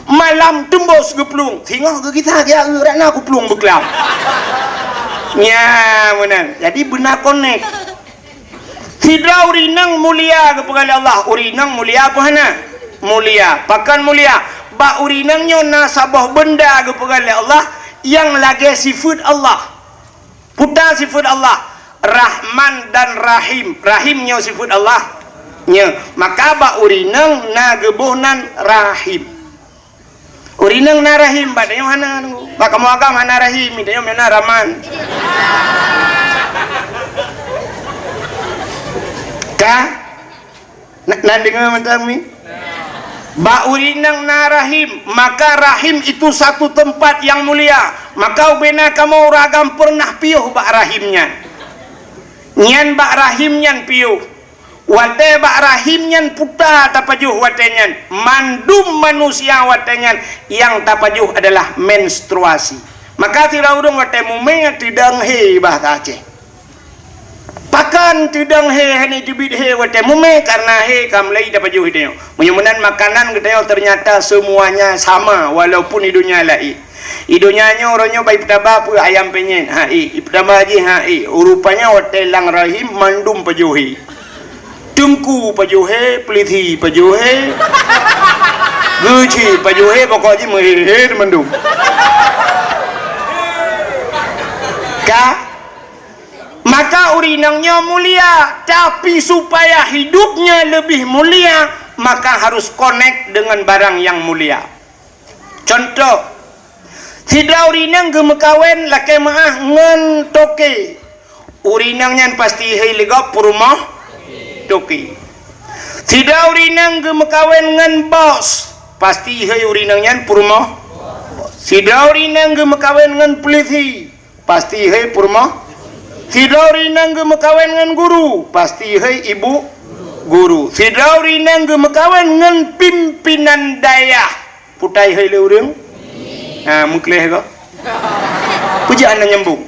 Malam teumbos geuplueng, singoh geugisa geujak eu, rak na kuplueng beuklam. Nya meunan. Jadi beuna konek. Sidroe ureuëng inong mulia geupeugah lé Allah, ureuëng inong mulia peue hana? Mulia. Pakon mulia? Bak ureuëng inong nyoe na saboh beunda geupeugah lé Allah nyang lagèe sifeuet Allah. Peue ta sifeuet Allah, Rahman dan Rahim. Rahim nyoe sifeuet Allah. Nyoe, maka bak ureuëng inong na geuboh nan Rahim. Ureuëng inong na Rahim, bak tanyoe hana. Bak kamoe agam hana Rahim, tanyoe na Rahman. Ka? Na, na deungö mantong mi? Bak ureuëng inong na Rahim, maka Rahim itu satu tempat yang mulia. Maka ubena kamoe ureuëng agam peureunah piôh bak Rahim nyan. Nyan bak Rahim nyan piôh. Watèe bak Rahim nyan peue ta tapajoh watèe nyan, mandum manusia watèe nyan nyang tapajoh adalah menstruasi. Maka sidroe ureuëng watèe mumè teudong hé bahasa Aceh. Pakon teudong hé, hana teubiet hé watèe mumè, karena hé ka mulai tapajoh di tanyoe. Meunyoe meunan makanan geutanyoe ternyata semuanya sama, walaupun di dunia laén. Di donya nyoe, uroe nyoe bak ipeutaba peue ayam penyet, ha ék, ipeutaba jih, ha ék. Rupanya watèe lam rahim mandum pajoh hé. Teungku pajoh hé, peulisi pajoh hé, geuchik pajoh hé, pokok jih meuhé-hé mandum. Ka? Maka ureuëng inong nyoe mulia, tapi supaya hidupnya lebih mulia, maka harus connect dengan barang yang mulia. Contoh, sidroe ureuëng inong geumeukawen lakèe meu'ah ngon toke. Ureuëng inong nyan pasti hei lé gob peurumoh toke. Sidroe ureueng inong geumeukawen ngon bos, pasti hai ureueng inong nyan peurumoh. Sidroe ureueng inong geumeukawen ngon pulisi, pasti hai peurumoh. Sidroe ureueng inong geumeukawen ngon guru, pasti hai ibu guru. Sidroe ureueng inong geumeukawen ngon pimpinan dayah, putai hai lé ureueng. Ha, meukleh ko. Peue jeuet hana nyambung.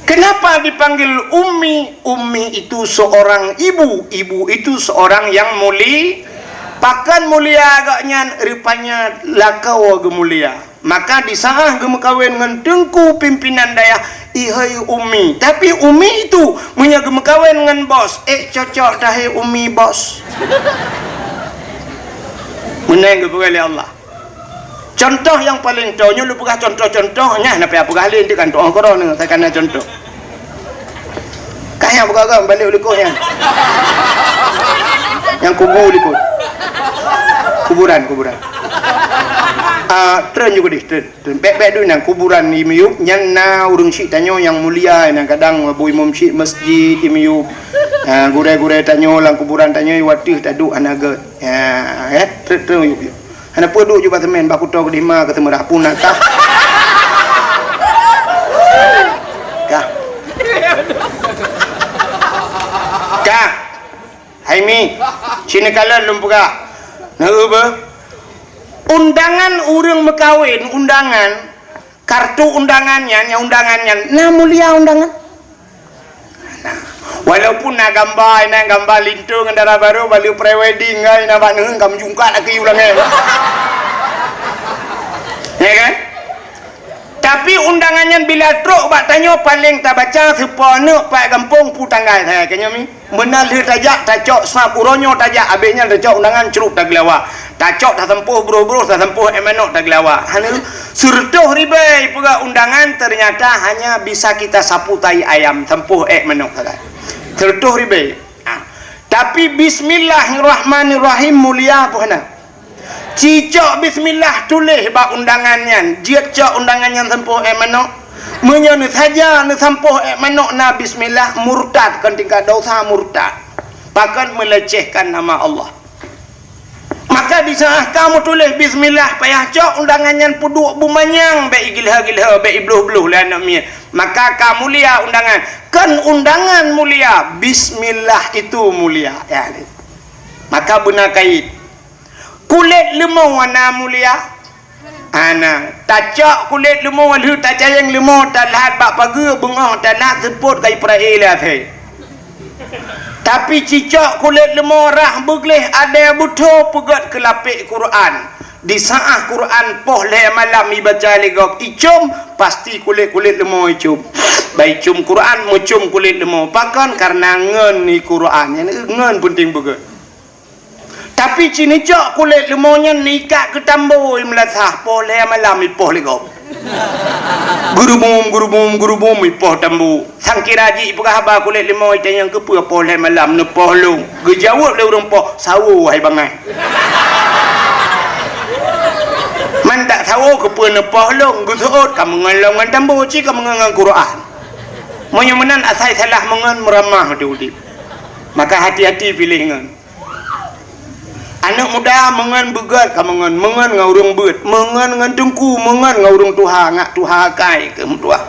Kenapa dipanggil ummi? Ummi itu seorang ibu, ibu itu seorang yang muli-, pakon mulia agaknyan, rupanya lakoe geumulia. Maka di saat geumeukawen ngon teungku pimpinan dayah, ihai ummi. Tapi ummi itu meunyoe geumeukawen ngon bos, eh cocok tahai ummi bos. Meunan geupeugah lé Allah. Contoh nyang paleng toe, nyoe lôn peugah contoh-contoh, nyan hana payah peugah lé, nanti kan tu'oh keudroe, saya kana contoh. Kah nyang peugah-peugah, balik u likot nyan. Nyang kubu likot. Kuburan, kuburan. Ah, treun ju keudeh, treun, treun. Bèk-bèk dulu nyan, kuburan di miyueb, nyan na ureueng syik tanyoe nyang mulia, nyang kadang bu imum syik masjid di miyueb. Ah, gurèe-gurèe tanyoe lam kuburan tanyoe, watèe taduek hana gèt. Ya, eh, treun, treun, yuk, yuk. Hana peue duek ju bak seumén, bak kuto keudeh ma keu seumeurah pun na kah. Kah. Kah. Hai mi, sini kalon lôn peugah. Nah, eu beuh. Undangan ureueng meukawen, undangan, kartu undangan nyan, nyang undangan nyan, na mulia undangan. Nah, walaupun na gamba, na gamba linto ngon dara barô, bak lheueh pre-wedding, ngai na bak neuheun ka meujungkat laki ulang nyan. Ya kan? Tapi undangan nyan bila trok bak tanyoe, paleng tabaca, seupo aneuk, pat gampông, peue tanggai, hai, keu nyoe mi. Meunan lheueh tajak, tacok sab, uroe nyoe tajak, abéh nyan tacok undangan, crup tageulawa. Tacok, tasampôh broh-broh, tasampôh ék manok tageulawa. Hana, seureutôh ribèe peugah undangan, ternyata hanya bisa kita sapu tai ayam, sampôh ék manok sagai. Seureutôh ribèe. Ha. Tapi bismillahirrahmanirrahim mulia peue hana? Cicok bismillah tuléh bak undangan nyan, jeuet cok undangan nyan sampôh ék manok. Meunyoe neusaja neusampôh ék manok na bismillah, murtad, kon tingkat dosa murtad. Pakon melecehkan nama Allah. Maka di saat ka meutuléh bismillah, payah cok undangan nyan peuduek beumanyang, bèk igilha-gilha, bèk ibloh-bloh lé aneuk miet. Maka ka mulia undangan. Kon undangan mulia, bismillah itu mulia. Ya, ni. Maka beuna kait. Kulét leumo na mulia. Hana, tacok kulét leumo lheueh tacayeng leumo, talhat bak pageue, beungoh talhat seupôt ka ipeuraya lé asèe. Tapi cicok kulét leumo rhah beugleh adèe beutho peugöt keu lapék Quran. Di saat Quran poh lhèe malam ibaca lé gob icôm, pasti kulét-kulét leumo icôm. Bah icôm Quran, meucôm kulét leumo. Pakon? Kareuna ngon i Quran. Nyan ngon peunteng beugöt. Tapi ci neucok kulét leumo nyan neuikat keu tambo i meulasah, poh lhèe malam ipoh lé gob. Geurubum, geurubum, geurubum ipoh tambo. Sangkira jih ipeugah haba kulét leumo, itanyong keupeue poh lhèe malam neupoh lôn. Geujaweueb lé ureueng poh, "Sawo hai bangai." Man dak sawo keupeue neupoh lôn, geuseuôt ka meungon lom ngon tambo, ci ka meungon ngon Quran. Meunyoe meunan asai salah meungon meuramah di udép. Maka hati-hati piléh ngon. Aneuk muda meungon beugöt ka meungon, meungon ngon ureueng beuet, meungon ngon teungku, meungon ngon ureueng tuha, ngak tuha akai keu meutuah.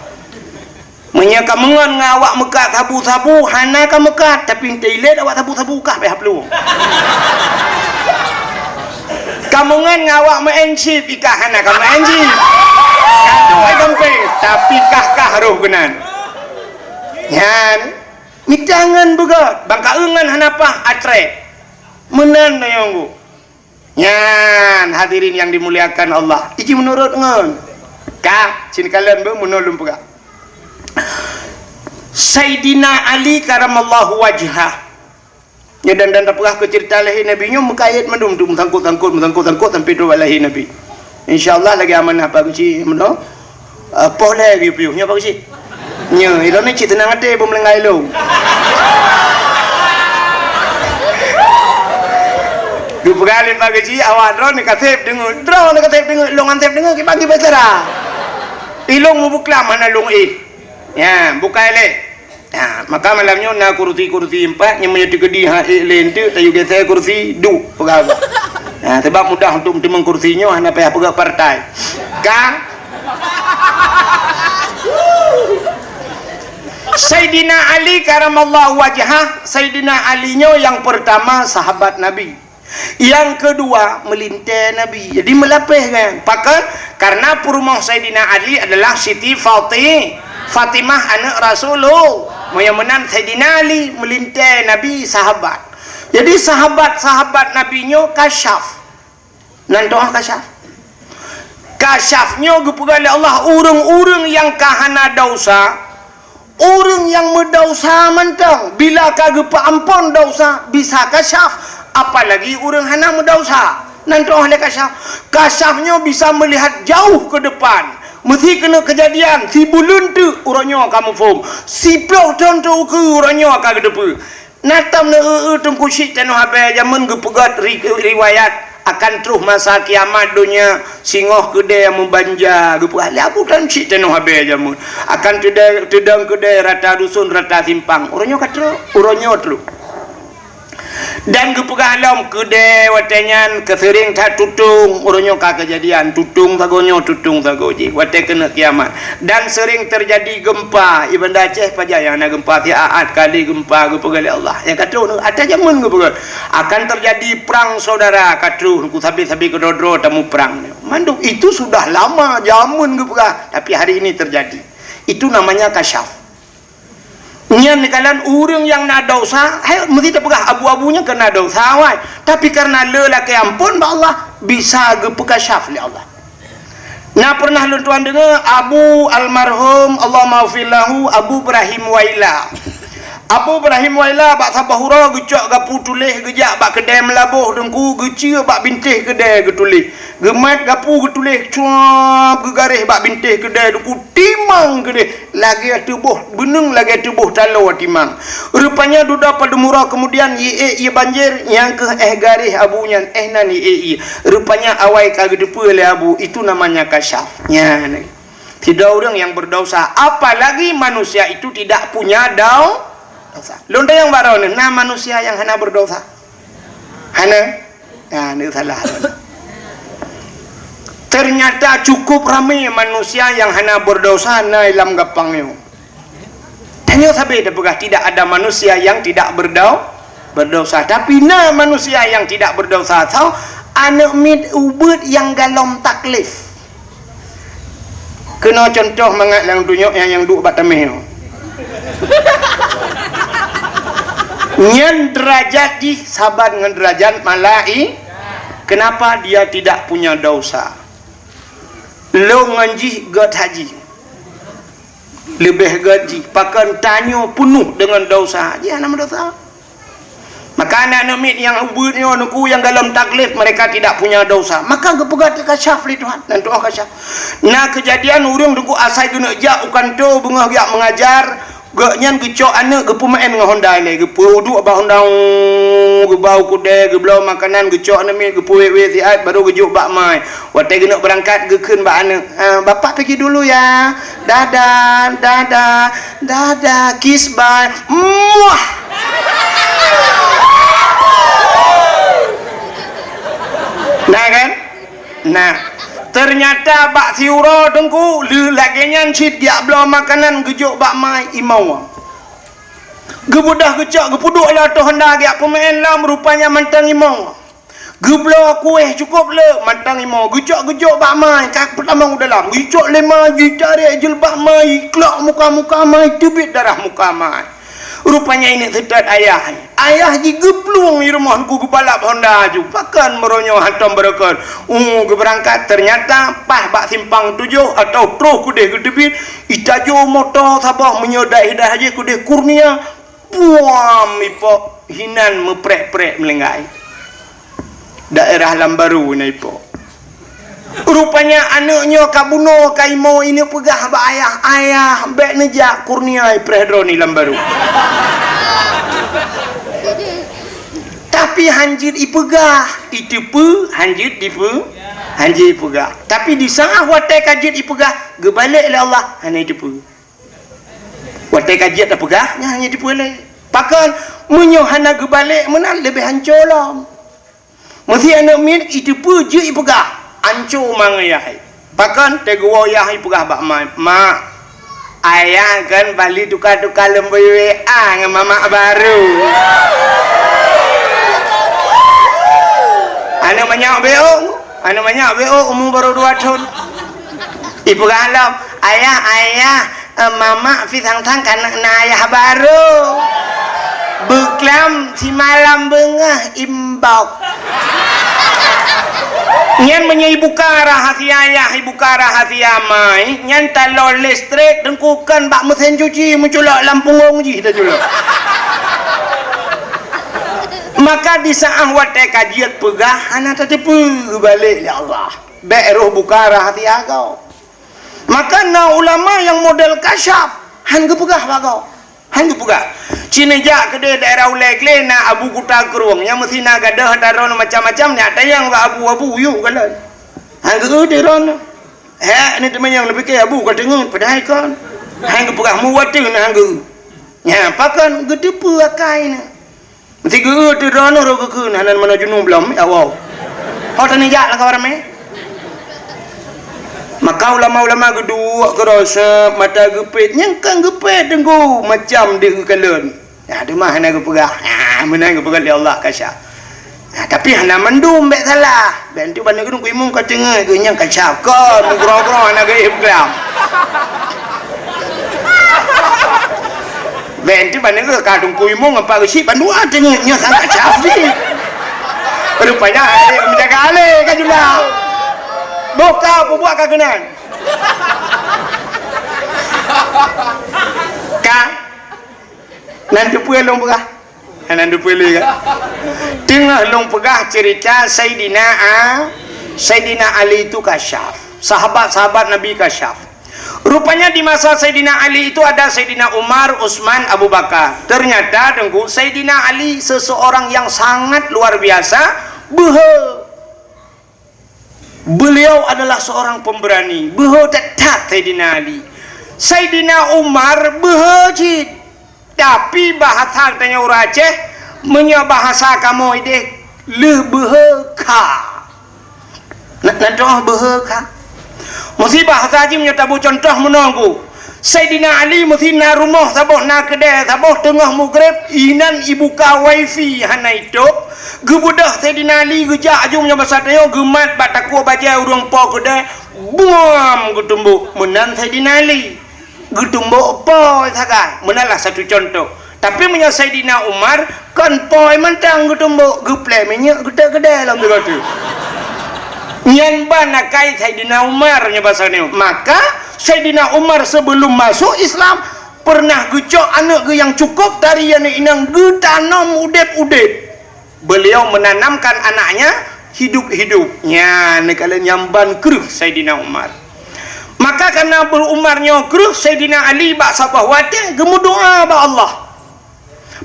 Meunyoe ka meungon ngon awak meukat sabu-sabu, hana ka meukat, tapi toilet awak sabu-sabu kah payah plueng. Ka meungon ngon awak meu'en chip, ikah hana ka meu'en chip. Ka tuai gampeng, tapi kah-kah roh geunan. Nyan. Mita ngon beugöt, bang ka-eu ngon hana paih atré. Meunan na nyang geuh. Nyan, hadirin yang dimuliakan Allah. Iji meunurot ngon. Ka, sini kalon beu meunurot lôn peugah. Saidina Ali karamallahu wajhah. Nyoe dan, dan tapeugah keu ceurita lahé Nabi nyoe meukait mandum tu, meusangkot-sangkot, meusangkot-sangkot sampai trok bak lahé Nabi. Insya Allah lagèe amanah Pak Guci meunoe. Ah, poh lhèe geuyue piôh nyoe Pak Guci. Nyoe, ilôn ni cit teunang até beumeulanggai lôn. Geupeugah lé Pak Guci, awak droeneuh ka sép deungoe. Droeneuh ka sép deungoe, lôn han sép deungoe, kiban kiban cara. Ilôn mubeuklam hana lôn éh. Nyan, bukai lé. Ha, maka malam nyoe na kursi-kursi empat, nyang meunyoe teukeudi ha ék lé enteuk, tayue geusé kursi duek peugah. Ha, sebab mudah untuk meuteumèe kursi nyoe, hana payah peugah partai. Ka? Saidina Ali karamallahu wajhah, Saidina Ali nyoe nyang pertama sahabat Nabi. Nyang keudua, meulintèe Nabi. Jadi, meulapéh kan. Pakon? Karena peurumoh Saidina Ali adalah Siti Fati-, Fatimah, aneuk Rasulullah. Meunyoe meunan Saidina Ali, meulintèe Nabi, sahabat. Jadi, sahabat-sahabat Nabi nyoe kasyaf. Nan toh kasyaf. Kasyaf nyoe geupeugah lé Allah, ureuëng-ureuëng nyang ka hana desya, ureuëng nyang meudesya mantong, bila ka geupeuamphon desya, bisa kasyaf, apalagi ureuëng hana meudesya. Nan toh lé kasyaf. Kasyaf nyoe bisa meulihat jauh keu depan. Meusé keuneuk keujadian, sibuleuen teuk uroe nyoe ka muphom. Siplôh thon teuk ukeue uroe nyoe ka geuteupeue. Na tom neu-eu-eu Teungku Syik Tanoh Abée jameun geupeugét ri-, riwayat akan troh masa kiamat donya singoh keudée meubanja geupeugah lé Abu Tan Syik Tanoh Abée jameun akan teudong, teudong keudée rata dusun rata simpang. Uroe nyoe ka troh, uroe nyoe troh. Dan geupeugah lom keudée watée nyan keuseuring that tutong, uroe nyoe ka keujadian tutong sagoe nyoe tutong sagoe jih watée keuneuk kiamat. Dan sering terjadi gempa. Di Banda Aceh pajan nyang na gempa, siat kali gempa geupeugah lé Allah. Nyang ka troh, ata jameun geupeugah. Akan terjadi perang saudara, ka troh, ku sabe-sabe keudroe-droe tamuprang. Mandum itu sudah lama jameun geupeugah, tapi hari ini terjadi. Itu namanya kasyaf. Nyan kalon ureuëng nyang na desya, hai, meusti tapeugah abu-abu nyan keu na desya, wai. Tapi karena le lakée amphon bak Allah, bisa geupeukasyaf lé Allah. Na pernah lôn tuan deungoe Abu almarhum, Allahummaghfir lahu, Abu Ibrahim Waila. Abu Ibrahim Waila bak saboh uroe geucok gapu tuléh geujak bak keudée meulaboh Teungku, geucue bak bintéh keudée geutuléh. Geumat gapu geutuléh cuab geugaréh bak bintéh keudée Teungku, timang keudeh lagée teuboh beuneueng lagée teuboh taloe timang. Rupanya dudoe padum uroe keumudian ie ék ie banjir nyang keuh éh garéh abu nyan éh nan ie ék ie. Rupanya awai ka geuteupeue lé abu, itu namanya kasyaf. Nyan. Sidroe ureuëng nyang beudesya, apalagi manusia itu tidak punya dau-, desya. Lôn tanyong baroe nyoe, na manusia nyang hana beudesya? Hana? Nah, ni salah. Ternyata cukup ramé manusia nyang hana beudesya na lam gampang nyoe. Tanyoe sabe tapeugah tidak ada manusia yang tidak berdau-, berdosa. Tapi na manusia yang tidak berdosa. So, aneuk miet ubeut nyang galom taklif. Keunoe cuntoh mangat lam dunyok nyang, nyang duek bak tameh nyoe. Nyan derajat jih saban ngon derajat malai-, kenapa dia tidak punya dosa? Lôn ngon jih gét haji. Leubeh gét jih. Pakon tanyoe peunoh deungon dosa. Jih hana meudosa. Maka aneuk miet nyang ubeut nyoe, Teungku, nyang galom taklif, mereka tidak punya dosa. Maka geupeugah teukasyaf lé Tuhan, nan tu'oh kasyaf. Na keujadian ureuëng Teungku asai geuneuk jak u kantô beungoh geujak meungajar, gobnyan geucok aneuk geupeumeu'en ngon honda ilée, geupeuduek bak honda, geubau keudée, geubloe makanan, geucok aneuk miet, geupeuwét-wét siat, barô geujok bak ma. Watée geuneuk beurangkat, geukheun bak aneuk, "Ah, Bapak pergi dulu ya. Dadah, dadah, dadah, kiss bye." Muah! Nah kan? Nah, ternyata bak siuroe Teungku, lé lagée nyan cit geujak bloe makanan geujok bak ma, imoe. Geubeudôh geucok, geupeuduek lam ateueh honda geujak peumeu'en lom, rupanya mantong imoe. Geubloe kueh cukôp le, mantong imoe, geucok geujok bak ma, ka peutamong u dalam, geucok lé ma, jitarek jilbab ma, jiklok muka-muka ma, jiteubiet darah muka ma. Rupanya ineuk seutôt ayah. Ayah jih geuplueng di rumoh Teungku, geubalap honda aju. Pakon meuronyong hantom beureukeun. Uh, geubeurangkat, ternyata paih bak simpang tujoh atau troh keudeh geuteubiet, jitajô moto saboh meunyoe daih-daih jih keudeh Kurnia. Puam ipok hinan meuprek-prek meulinggai. Daerah Lambaru na ipok. Rupanya aneuk nyoe ka bunoe ka imoe ineuk peugah bak ayah, "Ayah, bék neujak Kurnia ipreh droe ni Lambaru." Tapi hanjeuet ipeugah, iteupeue, hanjeuet dipeue, hanjeuet ipeugah. Tapi di saát watée ka jeuet ipeugah, geubalek lé Allah, hana iteupeue. Watée ka jeuet tapeugah, nyan hana jiteupeue lé. Pakon, meunyoe hana geubalek meunan leubeh hanco lom. Meusé aneuk miet jiteupeue jeuet jipeugah, "Anco ma ngon yah." Pakon, teugeuwoe yah jipeugah bak ma, "Mak, ayah kan bali tuka-tuka lom beu W A ngon mamak barô." Aneuk manyak B O, aneuk manyak B O umu barô dua thon. Jipeugah lom, "Ayah, ayah, eh, mamak pi sang-sang ka na ayah barô. Beuklam simalam beungoh imbok." Nyan meunyoe jibuka rahasia ayah, jibuka rahasia ma, nyan talon listrik teungku kon bak meusén cuci meuculok lam punggong jih taculok. Maka di saát watée ka jeuet peugah hana tateupeue geubalek lé Allah. Bék roh buka rahasia gob. Maka na ulama nyang model kasyaf, han geupeugah bak gob. Han geupeugah. Ci neujak keudeh daerah Ulée Glé na Abu Kuta Krueng, nyang meusi na gadôh ata droeneuh macam-macam, nyak tanyong bak abu-abu yue kalon. Han geu-eu droeneuh. Hek ni teumanyong neupike abu ka teungeut, padahai kon. Han geupeugah muwateuh na han geu-eu. Nya, pakon geuteupeue akai na. Meusi geu-eu teuh droeneuh rot geukheun hana meunoe junub lom, ya Allah. Ho tani jak lam kawan ramé. Maka ulama-ulama geuduek keudroe seb mata geupet, nyang kan geupet teungku macam deuh geukalon. Ya, teuma hana geupeugah. Ya, meunan geupeugah lé Allah kasyaf. Ya, tapi hana mandum bék salah. Bék enteuk ban neugeuh kuimong ka teungeut geuh nyang kasyaf. Kon meugroe-groe hana geuéh peugah. Bék enteuk ban neugeuh ka teungku imong ngon pak geuchik bandua teungeut nyoe sangat syaf jih. Rupanya hai meujaga alé ka jula. Boh ka peubuet ka keunan. Ka. Nan teupeue lôn peugah. Nan teupeue lé ka. Teungoh lôn peugah cerita Saidina A, Saidina Ali itu kasyaf. Sahabat-sahabat Nabi kasyaf. Rupanya di masa Saidina Ali itu ada Saidina Umar, Utsman, Abu Bakar. Ternyata, Teungku, Saidina Ali seseorang yang sangat luar biasa, beuhe. Beliau adalah seorang pemberani, beuhe that-that Saidina Ali. Saidina Umar beuhe cit. Tapi bahasa geutanyoe ureueng Aceh, meunyoe bahasa kamoe ideh, lheueh beuhe kha. Na, na droe beuhe kha. Meusi bahasa jih meunyoe tabu contoh meunoe ku. Saidina Ali meusi na rumoh saboh, na keudè saboh, teungoh mugreb, inan ibuka wifi hana itôb. Geubeudôh Saidina Ali geujak aju meunyoe basa tanyoe geumat bak takue bajèe ureueng po keudè, buam geutumbok. Meunan Saidina Ali. Geutumbok po sagai. Meunan lah satu contoh. Tapi meunyoe Saidina Umar, kon po mantong geutumbok, geuplè minyeuk geutot keudè lom sigoe teuk. Nyan ban akai Saidina Umar nyoe basa nyoe. Maka Saidina Umar sebelum masuk Islam pernah geucok aneuk geuh nyang cukup tari aneuk inong geutanom udeb-udeb. Beliau menanamkan anaknya hidup-hidup. Nyan neukalon nyang ban kreueh Saidina Umar. Maka karena Abu Umar nyoe kreueh, Saidina Ali bak saboh watèe geumeudoa bak Allah.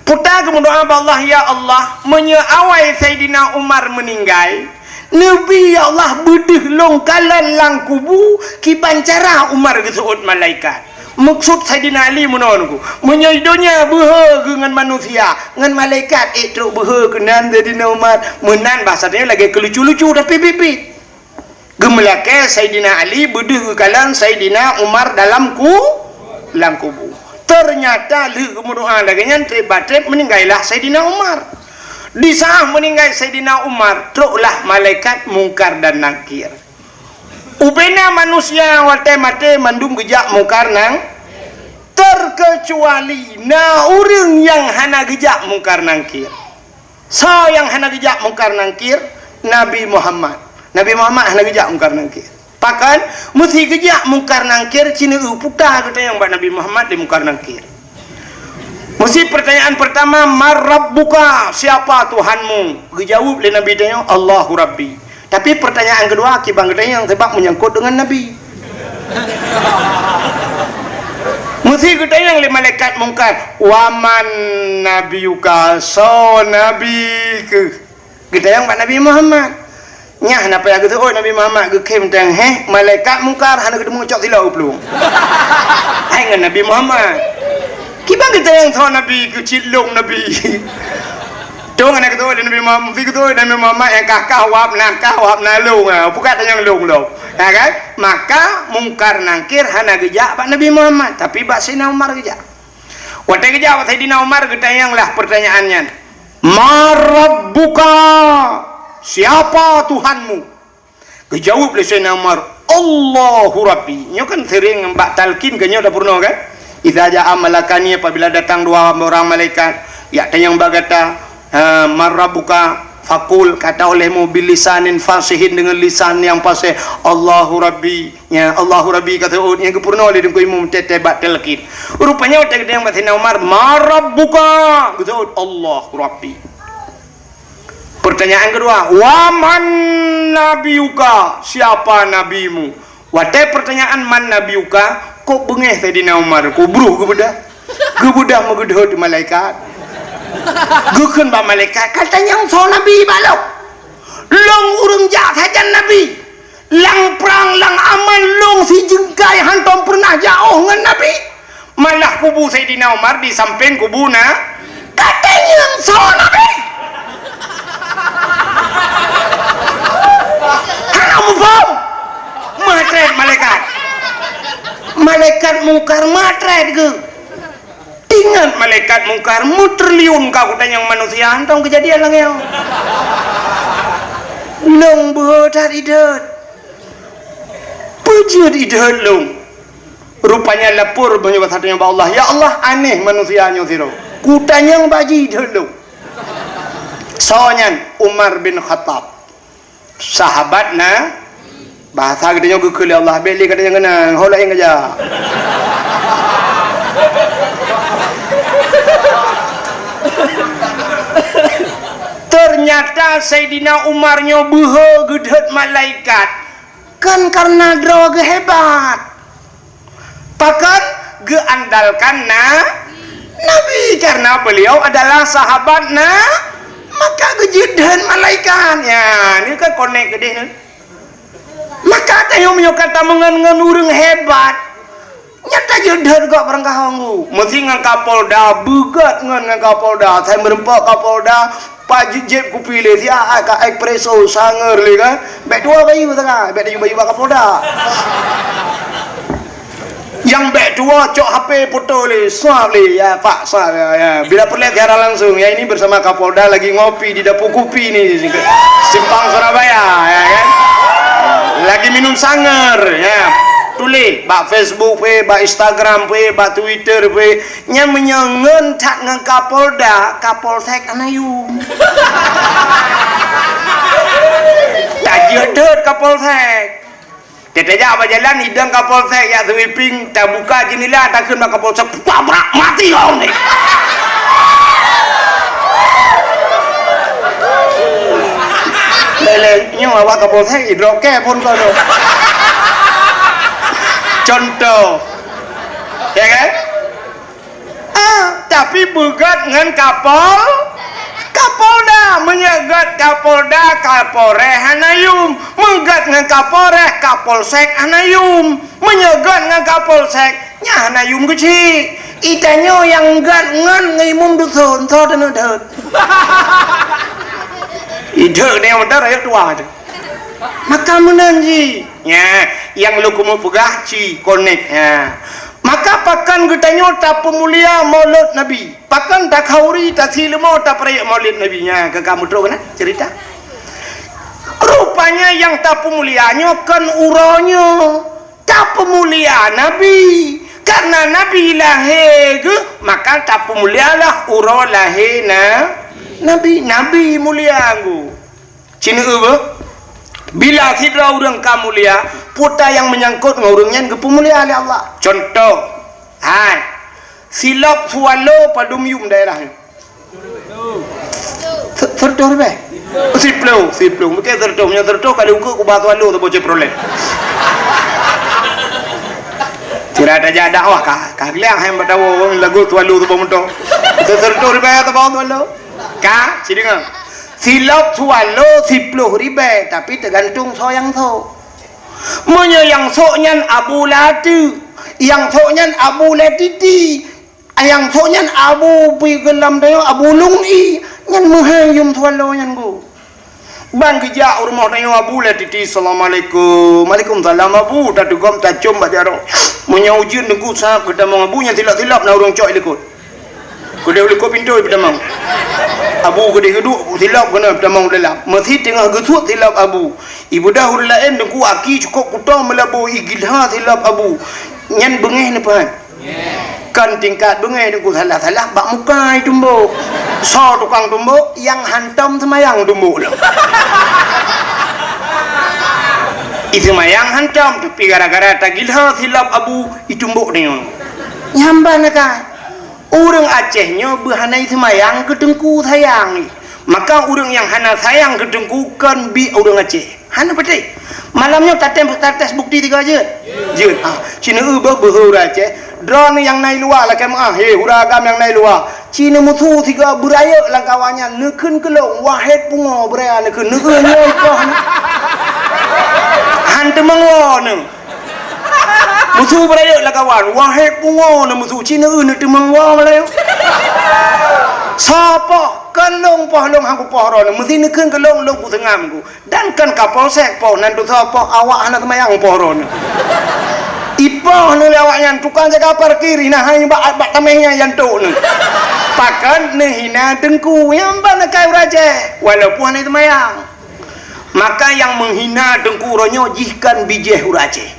Puta geumeudoa bak Allah, "Ya Allah, meunyoe awai Saidina Umar meuninggai, neubi, ya Allah, beudeuh lôn kalon lam kubu kiban cara Umar geuseuôt malaikat." Meukeusut Saidina Ali meunoe Teungku, meunyoe donya beuhe geuh ngon manusia, ngon malaikat ék trok beuhe keunan Saidina Umar. Meunan bahasa tanyoe lagèe keulucu-lucu tapi biet-biet. Geumeulakèe Saidina Ali beudeuh geukalon Saidina Umar dalam ku-, lam kubu. Ternyata lheueh geumeudoa lagèe nyan, trép ba trép meuninggailah Saidina Umar. Di saat meuninggai Saidina Umar, troklah malaikat Mungkar dan Nakir. Ubena manusia watèe maté mandum geujak Mungkar Nang-, terkecuali na ureueng nyang hana geujak Mungkar Nakir. Soe nyang hana geujak Mungkar Nakir? Nabi Muhammad. Nabi Muhammad hana geujak Mungkar Nakir. Pakon? Meusi geujak Mungkar Nakir, ci neueu puta geutanyoe bak Nabi Muhammad di Mungkar Nakir. Meusi pertanyaan pertama, "Man rabbuka?" Siapa Tuhanmu? Geujaweueb lé Nabi tanyoe, "Allahu Rabbi." Tapi pertanyaan keudua, kiban geutanyoe nyang sabab meunyangkot deungon Nabi. Meusi geutanyoe lé malaikat Mungkar, "Wa man nabiyuka?" Soe Nabi keuh? Geutanyong bak Nabi Muhammad. Nyan na payah geuseuôt Nabi Muhammad, geukhém teuh, heh, malaikat Mungkar hana geuteumeung cok silop u plueng. Hai ngon Nabi Muhammad. Kan geutanyoe soe nabi, keu cit lôn nabi. Dong na geutôi lé Nabi Muhammad, si geutôi Nabi Muhammad nyang kah-kah wab na, kah wab na lôn, ha, bukan tanyong lôn lom. Ha kan? Maka Mungkar Nangkir hana geujak bak Nabi Muhammad, tapi bak Saidina Umar geujak. Watée geujak bak Saidina Umar, geutanyong lah pertanyaan nyan. "Man rabbuka?" Siapa Tuhanmu? Geujaweueb lé Saidina Umar, "Allahu Rabbi." Nyoe kan sering bak talqin keu nyoe tapeurunoe kan? Idza jaa malakani, apabila datang dua orang malaikat, yak tanyong bak gata, ha, "Man rabbuka?" Fakul, kata olehmu, bilisanin fasihin, dengan lisan yang fasih, "Allahu Rabbi." Ya, "Allahu Rabbi," kata ut, nyang geupeurunoe lé Teungku Imum teuh-teuh bak talqin. Rupanya watée geutanyong bak Saidina Umar, "Man rabbuka?" Geujaweueb, "Allahu Rabbi." Pertanyaan kedua, "Wa man nabiyuka?" Siapa nabimu? Watée pertanyaan "Man nabiyuka?", kok beungéh Saidina Umar, kok bruh geubeudôh. Geubeudôh meugeudhôt malaikat. Geukheun bak malaikat, "Ka tanyong soe nabi bak lôn? Lôn ureuëng jak sajan nabi. Lam prang, lam aman lôn sijeungkai hantom peureunah jiôh ngon nabi. Malah kubu Saidina Umar di sampéng kubu na, ka tanyong soe nabi?" Hana muphom. Meutrét malaikat. Malaikat Mungkar meutrét geuh. Ingat malaikat Mungkar, meutriliun ka kutanyong manusia, hantom keujadian lagée nyoe. Lôn beuhe that idhôt. Peue jeuet idhôt lôn? Rupanya lapor meunyoe bak sateungoh bak Allah, "Ya Allah, aneh manusia nyoe sidroe. Kutanyong bak jih idhôt lôn." Soe nyan? Umar bin Khattab. Sahabat na, bahasa geutanyoe geukheun lé Allah, bék lé gata nyang keunan, ho laén keujak. Ternyata Saidina Umar nyoe beuhe geudhôt malaikat, kan karena droe geuh hebat. Pakon? Geuandalkan na, Nabi, karena beliau adalah sahabat na, maka geujeuet dheun malaikat. Ya, ni kan konek geudeh ni. Maka tanyoe meunyoe ka tameungon ngon ureuëng hebat, nyan tajeuet dheun gok barangkaho ngu. Meusi ngon Kapolda, beugot ngon, ngon Kapolda, sai meureumpok Kapolda, Pak jép kupi lé, siat ka espresso, sangar lé kan. Bék tuwoe bayeue sangat, bék tajok bayeue bak Kapolda. Nyang bék tuwoe cok H P foto lé, swab lé, ya Pak, swab, ya, ya. Bila peureulée siaran langsung, ya ini bersama Kapolda lagi ngopi di dapur kupi ni, Simpang Surabaya, ya kan. Lagi minum sangar, ya. Tuléh bak Facebook pih, bak Instagram pih, bak Twitter pih. Nyan meunyoe ngon that ngon Kapolda, Kapolsek hana yum. Tajeuet dheun Kapolsek. Tajak bak jalan, idong Kapolsek jak sweeping, tabuka jeundela, takheun bak Kapolsek, "Tabrak mati kau ni!" Lé-lé, nyoe awak Kapolsek, idrop kée phon kau tu. Contoh. Ya kan? Ah, tapi beugot ngon Kapol, Kapolda. Meunyoe got Kapolda, Kapolres hana yum. Meugot ngon Kapolres, Kapolsek hana yum. Meunyoe got ngon Kapolsek, nyan hana yum keuchik. Itanyoe nyang got ngon, ngon imum dusun, soe teuneuk deuet. Ideuek deh, meunan rakyat tuha tu. Maka meunan jih. Nya, nyang lôn keumeung peugah ci konek. Nya. Maka pakon geutanyoe tapeumulia Maulud Nabi? Pakon takhauri, tasi leumo, tapeurayeuk Maulid Nabi? Nya, ka, ka meutrok keunan cerita. Rupanya nyang tapeumulia nyoe kon uroe nyoe. Tapeumulia Nabi. Karena Nabi lahé geuh, maka tapeumulialah uroe lahé na, Nabi. Nabi mulia geuh. Ci neueu beuh, bila sidroe ureuëng ka mulia, peue nyang meunyangkot ngon ureuëng nyan geupeumulia lé Allah. Contoh, hai, silop Swallow padum yum daerah nyoe? Se-, sireutoh ribée? Siploh, siploh. Mungkin sireutoh, meunyoe sireutoh kali ukeue kubah Swallow saboh Chevrolet. Sira tajak dakwah ka, ka geuliang hai bak tawoe lagu Swallow saboh moto. Sireutoh ribée saboh Swallow. Ka, ci deungoe. Silop Swallow siploh ribée, tapi teugantung soe nyang sok. Meunyoe nyang sok nyan Abu Lati, nyang sok nyan Abu Latiti, Nyang tho nyan Abu pi geulam tanyoe Abu Lung I, nyan meuhai yum tuan lo nyan gu. Ban geujak u rumoh tanyoe Abu lé titi, "Assalamualaikum." "Waalaikumsalam Abu." Tatugom tacom bak jaroe. Meunyoe ujeuen teungku sab geutamong Abu nyan silap-silap na ureuëng cok i likot. Keudeh u likot pintoe peutamong. Abu keudeh geuduek silap keunoe peutamong dalam. Meusi teungoh geusuet silap Abu. Ibeudah ureuëng laén teungku aki cukop kutong meulaboe igilha silap Abu. Nyan beungéh neupeuhan. Kan tingkat beungéh teungku salah-salah bak muka itumbok. Soe tukang tumbok, nyang hantom seumayang tumbok lom. Iseumayang hantom, tapi gara-gara tagilha silap Abu itumbok deungoe. Nyamban ka. Ureuëng Aceh nyoe beuhana iseumayang keu teungku sayang. Maka ureuëng nyang hana sayang keu teungku kon bi ureuëng Aceh. Hana peutéh. Malam nyoe tatem tates bukti tiga jeuet. Jeuet. Ah, cina eu beuh beuh ureuëng Aceh. Droeneuh nyang na i luwa lakée meuah, he hura agam nyang na i luwa. Cina musu siga beurayeuk lam kawan nyan, neukheun keulong, wahet pungo beuraya neukheun, neukheun nyoe ikoh. Han teumeungoe neuh. Musu beurayeuk lam kawan, wahet pungo neuh musu, cina eu neuteumeungoe malayu. Sopoh, keulong poh lông han kupoh droeneuh, meusi neukheun keulong lông kuseungam ku. Dan kan kapolsek poh nan tusoe poh awak hana seumayang poh droeneuh. Ipoh neuh lé awaknyan tukang jaga parkir hina hai bak bak taméh nyan jantok neuh. Pakon neuhina teungku nyang ban akai ureuëng Aceh walaupun hana seumayang. Maka nyang meuhina teungku uroe nyoe jih kan bijéh ureuëng Aceh.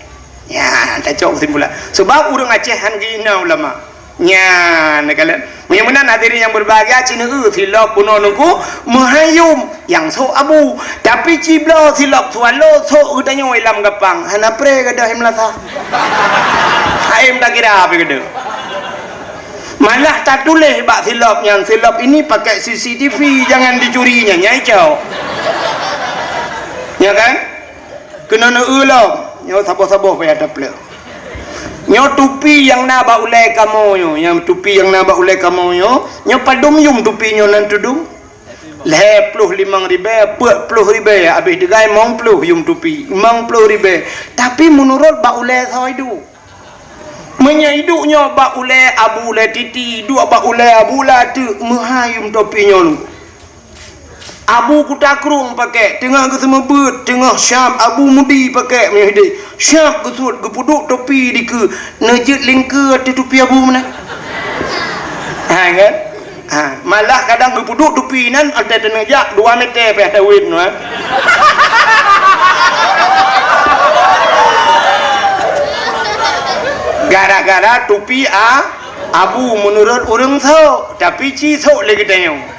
Nyan tacok keusimpulan. Sebab ureuëng Aceh han geuhina ulama. Nyan, neukalon. Meunyoe meunan hadirin nyang berbahagia, cina eu silop bunoe teungku meuhai yum nyang sok Abu. Tapi cibloe silop swallow sok geutanyoe lam gapang. Hana pré gadôh meulasa. Haém takira pi gadôh. Malah tatuléh bak silop nyan, "Silop ini pakai C C T V, jangan dicuri," nyan nyai cok. Ya kan? Keunoe neu eu lom. Nyoe saboh-saboh payah tapleuek. Nyoe tupi nyang na bak ulée kamoe nyoe, nyang tupi nyang na bak ulée kamoe nyoe, nyoe padum yum tupi nyoe nan tudum? Lhée ploh limong ribée, peuet ploh ribée, abéh digai mong ploh yum tupi, limong ploh ribée. Tapi meunurot bak ulée soe iduek. Meunyoe iduek nyoe bak ulée Abu Lé Titi, iduek bak ulée Abu Lé Teuk, meuhai yum tupi nyoe lu. Abu Kuta Krueng pakék, teungoh geuseumeubeut, teungoh syab Abu Mudi pakék meunyoe hidéh. Syab geusuet, geupeuduek tupi dikeue, neujeuet lingkeue ateueh tupi Abu meunan. Ha, kan? Ha, malah kadang geupeuduek tupi nan, ateueh teuneujak dua meter pih tawét nyoe. Gara-gara tupi a, Abu meunurot ureuëng sok, tapi ci sok lé geutanyoe.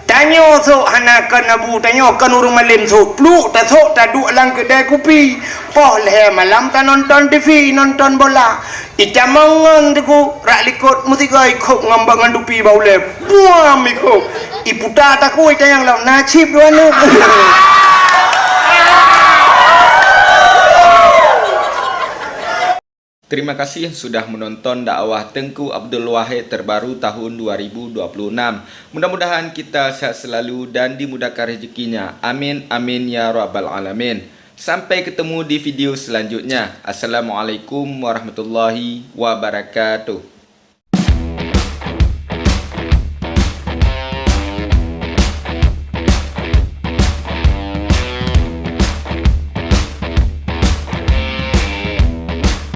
Tanyoe sok hana kon Abu, tanyoe kon ureuëng malém sok. Pluek tasok taduek lam keudée kupi. Poh lhée malam tanonton T V, nonton bola. Itamong ngon teungku rak likot meusigoe ikop ngon bak ngon dupi bak ulée. Buam ikop. Iputa takue itanyong lom, na cit dua neuk. Terima kasih sudah menonton dakwah Teungku Abdul Wahid terbaru tahun dua ribu dua puluh enam. Mudah-mudahan kita sehat selalu dan dimudahkan rezekinya. Amin, amin, ya rabbal alamin. Sampai ketemu di video selanjutnya. Assalamualaikum warahmatullahi wabarakatuh.